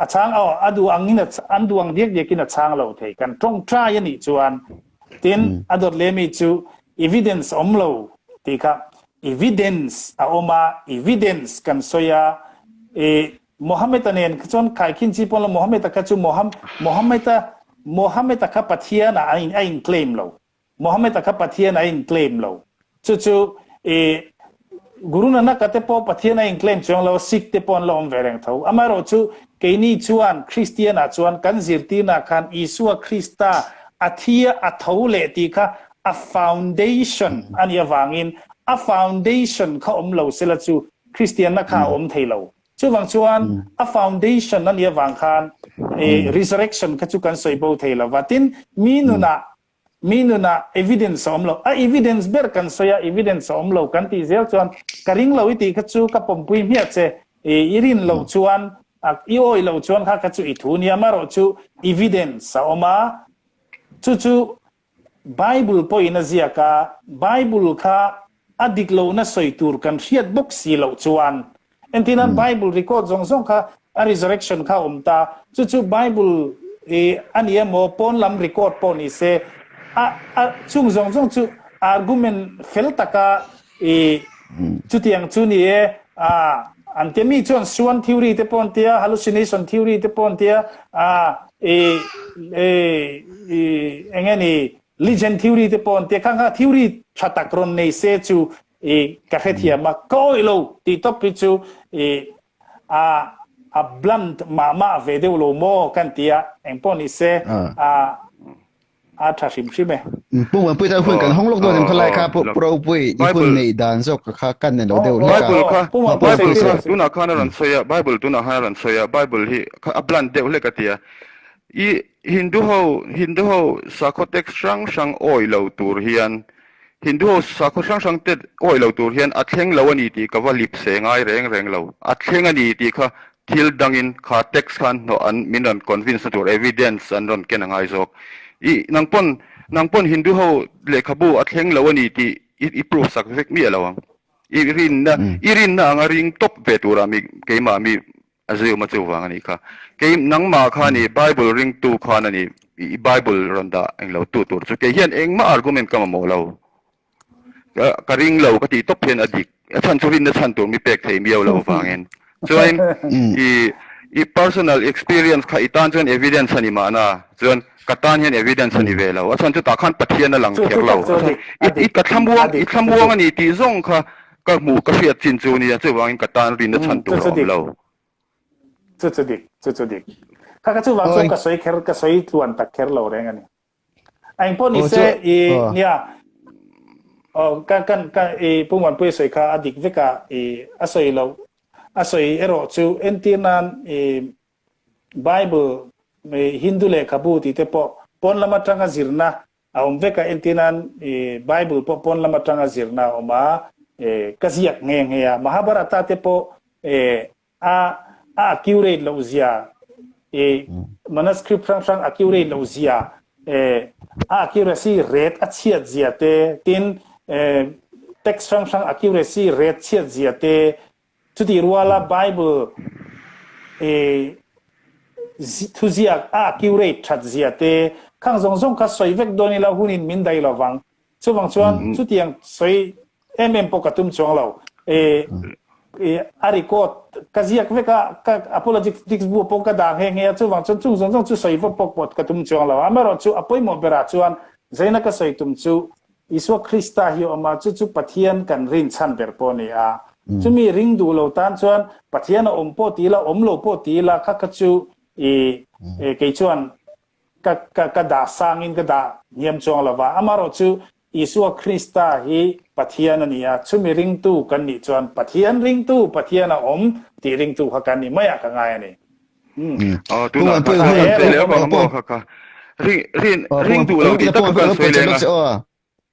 a chhang aw a duh angin an duh ang diak diakin a chhang lo thei kan tawngtai a nih chuan tin a dawt leh mi chu evidence awm lo tih kha evidence a awm a evidence kan sawi a e Mohammed a nen chuan khaikhin chi pawn lo Mohammed a kha chu Moham Mohammed a Mohammed a kha Pathian a in a in claim lo Mohammed a kha Pathian a in claim lo. Chu chu i Guru Nanak a te pawh Pathian a in claim chuang lo, Sikh te pawh an la awm ve reng tho. Amaherawhchu keini chuan Kristian ah chuan kan zirtirna khan Isua Krista a thi a, a tho leh tih kha a foundation a nih avangin a foundation kha awm lo sela chu Kristianna kha a awm thei lo. Chuvang chuan a foundation a nih avang khan resurrection kha chu kan sawi bo thei lo va. Tin, mi nunah Mi nunah evidence a awm lo. A evidence ber kan sawi a, evidence a awm lo kan tih zel chuan ka ring lo i tih kha chu ka pawmpui hmiah che. I rin loh chuan, i awih loh chuan kha kha chu i thu nia. Amaherawh chu evidence a awm a, chu chu Bible pawhin a ziak a, Bible kha a dik lohna sawi tur kan hriat bawk si loh chuan entirnan Bible record zawng zawng kha a resurrection kha a awm ta chu chu Bible i a ni emaw pawn lam record pawh ni se a a chung zawng zawng chu argument fel taka i chutiang chu ni e a an tia mi chuan Swan theory te pawh an tia hallucination theory te pawh an tia a i i i eng nge ni Legend theory te pawh an tia khang kha theory tha tak rawn nei se chu i ka hrethiam a ka awih lo tih tawp hi chu i a a blunt mah mah ve deuh lo maw kan ti a engpawh ni se a a tha hrim hrim e. Pu Muanpui tan hun kan hawng lawk dawn em khalai kha Pu Ropui i hun neih dan zawk kha kan nei lo deuh hlek a. Bible kha Bible kha tunah khan a rawn sawi a Bible tunah khan a rawn sawi a Bible hi a blunt deuh hlek a ti a I Hindu ho Hindu ho sakhaw text hrang hrang awih lo tur hian Hindu ho sakhaw hrang hrang te awih lo tur hian a thleng lo a ni tih ka va lip se ngai reng reng lo. A thleng a ni tih kha thil dangin kha text khan hnawh an min rawn convince na tur evidence an rawn ken a ngai zawk. I nang pawn nang pawn Hindu ho lehkhabu a thleng lo a ni tih i i proof sak vek miah lo ang. I rinna i rinna anga ring tawp ve turah mi keimah mi A zirma chu vang a nih kha. Kei nangmah kha ni Bible ringtu khan a ni i Bible rawn dah englo tu tur chu kei hian engmah argument ka mamawh lo. Ka ka ring lo ka tih tawp hian a dik. A chhan chu rinna chhan tur mi pek thei miau lo vangin. Chuanin i i personal experience kha i tan chuan evidence a ni mahna chuan ka tan hian evidence a ni ve lo. A chhan chu tah khan Pathian a lang kher lo. A chhan i i ka thlamuang i thlamuang a ni tih zawng kha Ka hmuh ka hriat chin chu nia, chuvangin ka tan rinna chhan tur a awm lo. Chu chu dik, chu chu dik. Kha ka chuvang chuan ka sawi kher, ka sawi tluan tak kher lo reng a ni. A engpawh ni se i nia. Aw ka kan ka i Pu Muanpuia sawi kha a dik vek a, i a sawi loh a sawi erawh chu entir nan i Bible i Hindu lehkhabu tih te pawh pawn lam atanga zirna a awm vek a, entir nan i Bible pawh pawn lam atanga zirna a awm a, e ka ziak nghe nghe a, Mahabharata te pawh e a a accurate loh zia i manuscript hrang hrang accurate loh zia e a accuracy rate a chhiat zia te tin e text hrang hrang accuracy rate chhiat zia te chuti ruala Bible e thuziak a accurate that zia te khang zawng zawng kha sawi vek dawn ila hunin min dai lovang chuvang chuan chutiang sawi em em pawh ka tum chuang lo. E, e, a record ka ziak vek a, ka apologetics bu pawh ka dah nghe nghe a, chuvang chuan chung zawng zawng chu sawi vawk pawk pawh ka tum chuang lo. Amaherawh chu a pawimawh berah chuan zaina ka sawi tum chu Isua Krista hi a awm a, chu chu Pathian kan rin chhan ber pawh a ni a. Chumi ring duh lo tan chuan Pathian a awm pawh ti ila, awm lo pawh ti ila, kha kha chu i, kei chuan ka ka ka dah sangin ka dah hniam chuang lo va. Amaherawh chu Isua Krista hi Pathian a ni a, chumi ringtu kan nih chuan Pathian ringtu, Pathian a awm tih ringtu kha kan ni maiah ka ngai a ni. Aw, tunah kha kan sawi leh avang maw kha kha. Ring rin ring duh lo tih tak kha kan sawi leng a.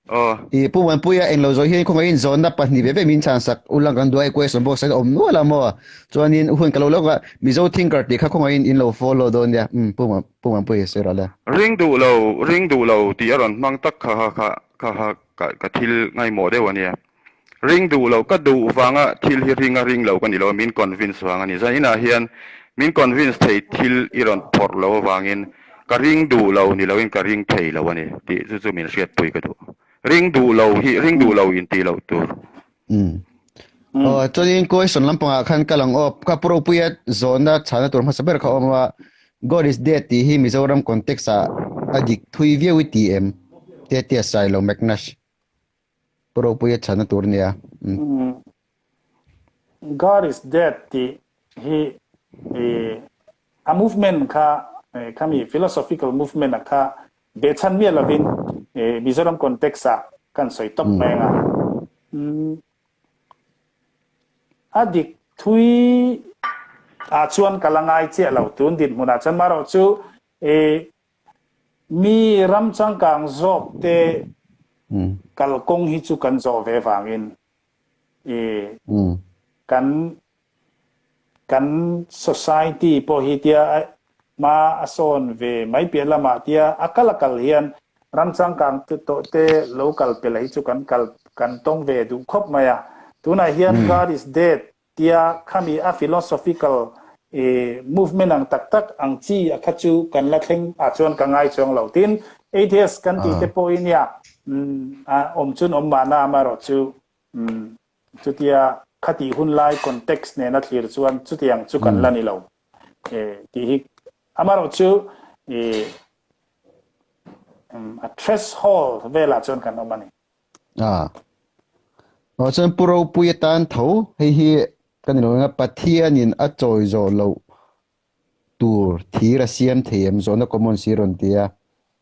Aw. I Pu Muanpuia englo zawh hian khawngaihin zawnna pahnih ve ve min chhansak ulang kan duai question box ah hian awm nual a maw? Chuanin hun ka lo lawk a, Mizo Thinker tih kha khawngaihin in lo follow dawn nia. Umm Pu Pu Muanpuia sawi rawh le. Ring duh lo, ring duh lo tih a rawn hmang tak kha kha kha kha kha ka ka thil ngaihmawh deuh a nia. Ring duh lo, ka duh vanga thil hi ring a ring lo ka ni lo a, min convince vang a ni. Zaninah hian min convince thei thil i rawn phawrh lo avangin ka ring duh lo ni loin ka ring thei lo a ni tih chu chu min hriatpui ka duh. Ring duh lo hi ring duh lo intih loh tur. Umm. Aw chuanin question lampangah khan ka lang aw, ka pu Ropuia zawhna chhana tur hmasa ber kha a awm a, God is dead tih hi Mizoram context ah a dik thui viau i ti em? Tetea Sailo McNash. Pu Ropuia chhana tur nia. Umm. God is dead tih hi a movement kha khami philosophical movement a kha behchhan miah lovin Mizoram context ah kan sawi tawp mai anga. A dik thui ah chuan ka la ngai chiah lo tun dinhmunah chuan marawh chu Mi ram changkang zawk te kalkawng hi chu kan zawh ve vangin i kan kan society pawh hi tia hma a sawn ve mai piah lamah tia a kal a kal hian ram changkang tawh te lo kal pela hi chu kan kal kan tawng ve duh khawp mai a. Tunah hian God is dead Tia khami a philosophical movement ang tak tak ang chi a kha chu kan la thleng ah chuan ka ngai chuang lo. Tin, atheist kan tih te pawh hi nia a awm chun awm mahna amaherawh chu chutia khatih hun lai context nena thlir chuan chutiang chu kan la ni lo tih hi amaherawh chu a threshold velah chuan kan awm a ni. A. Aw chuan Pu Ropui atan tho hei hi kan ilo eng a Pathianin a chawi zawh loh tur thir a siam thei em zawhna common si rawn ti a.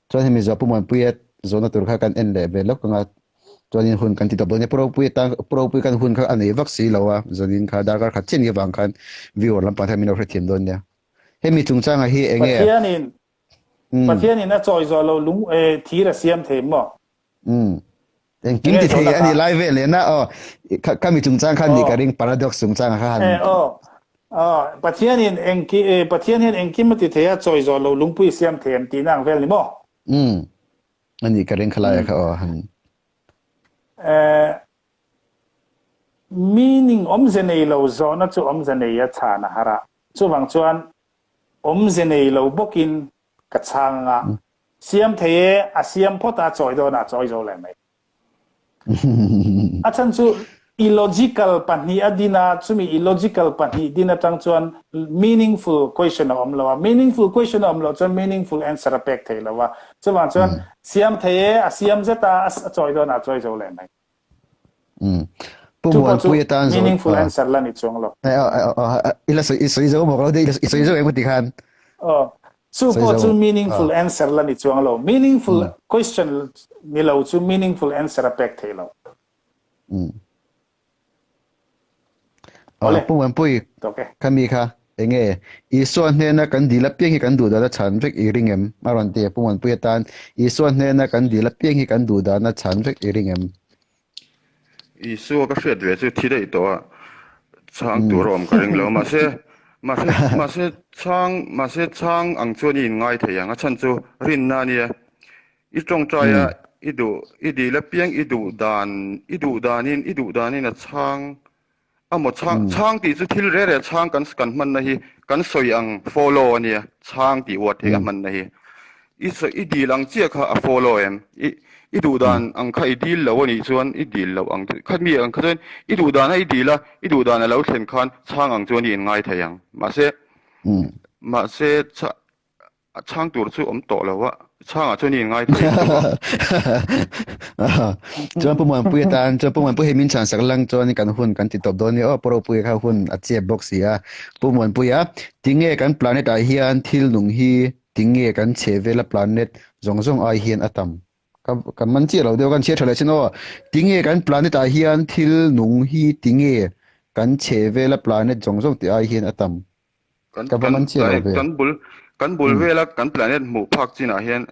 Chuan hemi zawh Pu Muanpuia zawhna tur kha kan en leh ve lawk ang a. Chuanin hun kan ti tawp dawn nia Pu Ropui atan Pu Ropui khan hun kha a nei vak si lo a zanin kha darkar khat chiah ni avang khan viewer lampang te khan min lo hrethiam dawn nia. Hemi chungchangah hi eng nge? Pathianin Pathianin a chawi zawh loh lung thir a siam thei maw? Umm. Engkim ti thei a ni lai vel leh na aw. Ka mi chungchang khan nih ka ring paradox chungchang kha han. Eh aw. Aw Pathianin engki Pathian hian engkim a ti thei a chawi zawh loh lungpui siam thei em tihna ang vel ni maw? Umm. A nih ka ring khalai kha aw han. Eh meaning awmze nei lo zawhna chu awmze nei a chhan a har a. Chuvang chuan awmze nei lo bawkin ka chhang anga Siam thei e, a siam phawt a, chawi dawn a chawi zo leh mai. A chhan chu illogical pahnih a din a, chumi illogical pahnih din atang chuan meaningful question a awm lo a, meaningful question a awm loh chuan meaningful answer a pek thei lo a. Chuvang chuan siam thei e, a siam zet a, a chawi dawn a chawi zo leh mai. Pu Muanpui atan zo meaningful answer la ni chuang lo. I la sawi i sawi zo maw ka lo i sawi zo eng ti khan. Aw chu pawh chu meaningful answer la ni chuang lo. Meaningful question ni lo chu meaningful answer a pek thei lo. Um. Awle. Pu Muanpui, khami kha enge Isua hnena kan dil apiang hi kan duh dana chhan vek i ring em? A rawn ti a Pu Muanpui atan Isua hnena kan dil apiang hi kan duh dana chhan vek i ring em? Isua ka hriat ve chu thi daih tawh a, chhang tur a awm ka ring lo. Mahse, mahse, mahse chhang, mahse chhang ang chuan i inngai thei ang. A chhan chu rinna a nia. I tawngtai a, i duh, i dil apiang i duh dan, i duh danin, i duh danin a chhang a maw chhang, chhang tih chu thil reh reh chhang kan kan hmanna hi kan sawi ang follow a nia, chhang tih word hi a hmanna hi. I sawi, i dil ang chiah kha a follow em? I, i duh dan ang kha i dil lo a nih chuan i dil loh ang kha mi ang kha chuan i duh dana i dil a, i duh dan a lo thlen khan chhang ang chuan i inngai thei ang. Mahse, mahse A chhang tur chu awm tawh lo a, chhangah chuan i inngai thei ang tawh a. Chuan Pu Muanpui atan chuan Pu Muanpui hei min chhan sak lang chuan kan hun kan ti tawp dawn nia aw, Pu Ropuia kha hun a chep bawk si a. Pu Muanpuia, tinge kan planet ah hian thil nung hi tinge kan chhe vela planet zawng zawng ai hian a tam? Ka ka man chiah lo deuh kan chhiar tha leh sin aw. Tinge kan planet ah hian thil nung hi tinge kan chhe vela planet zawng zawng tih ai hian a tam? Kan Ka va man chiah lo ve. Kan bul kan bul vela kan planet hmuh phak chinah hian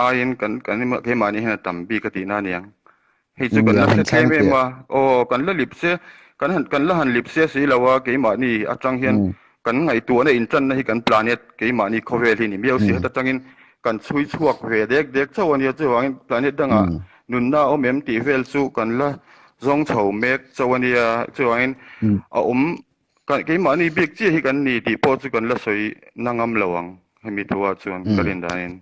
aiin kan kan keimahni hian a tam bik a tihna a niang. Hei chu kan la hre tlem em a, aw kan la lip se kan han kan la han lip se si lo a keimahni atang hian kan ngaihtuahna intanna hi kan planet keimahni khawvel hi ni miau si heta tangin kan chhui chhuak ve dek dek chauh a nia chuvangin planet dangah nunna a awm em tih vel chu kan la zawng chho mek chauh a nia chuvangin a awm Keimahni bik chiah hi kan ni tih pawh chu kan la sawi na ngam lo ang hemi thu ah chuan ka rin danin.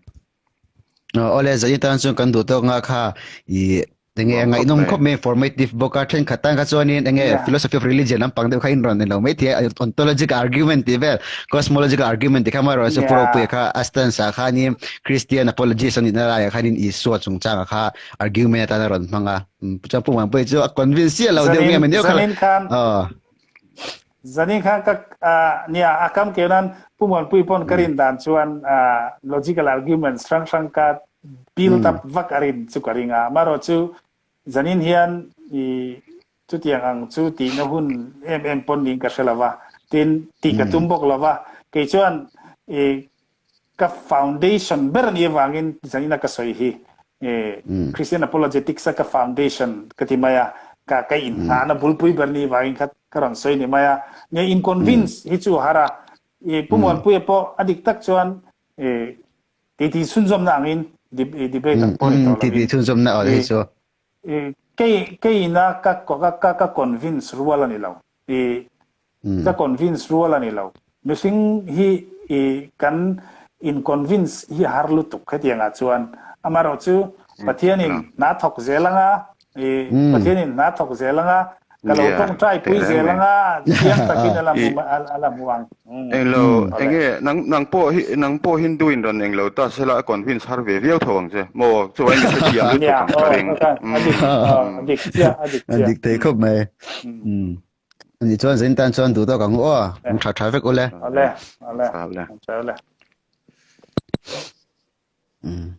Awle zai tan chuan kan duh tawk nga kha i enge ngaihnawm khawp mai formative bawk a thenkhat tan kha chuanin enge philosophy of religion lampang deuh kha in rawn ni lo mai thei a ontological argument tih vel cosmological argument tih kha amaherawhchu chu Pu Ropuia kha a stance ah khanin Christian apologist a nihna laiah khanin Isua chungchangah kha argument atan a rawn hmang a chuan Pu Muanpuia chu a convince chiah lo deuh nge mai deuh kha Zanin khan ka nia a kam keu nan Pu Muanpui pawn ka rin dan chuan logical arguments hrang hrang ka build up vak a rin chu ka ring a. Amaherawh chu zanin hian i chutiang ang chu tihna hun em em pawn niin ka hre lo va, tin tih ka tum bawk lo va. Kei chuan i ka foundation ber ni avangin zanina ka sawi hi Christian apologetics a ka foundation ka ti mai a ka ka in nghahna bulpui ber ni avangin kha ka rawn sawi ni mai a nge in convince hi chu har a i Pu Muanpuia pawh a dik tak chuan titi chhunzawmna angin debate ang pawh ni tawh lovin titi chhunzawmna aw hi chu kei keina ka ka ka convince rual a ni lo i Ka convince rual a ni lo. Mihring hi i kan in convince hi a har lutuk hetiang ah chuan. Amaherawh chu Pathian in hna thawk zel anga, i Pathian in hna thawk zel anga, ka lo tawngtai pui zel anga, chiang takin a la hmu a la hmu ang. Englo, enge nang nang pawh hi nang pawh Hindu in rawn englo ta sela a convince har ve viau tho ang che maw? Chuai mi hrethiam lutuk ang ka ring. A dik, a dik chiah, a dik chiah. A dik thei khawp mai. Ani chuan zin tan chuan duh tawk ang u aw. Ang tha tha vek ule. Ale, ale. Ale. Mm.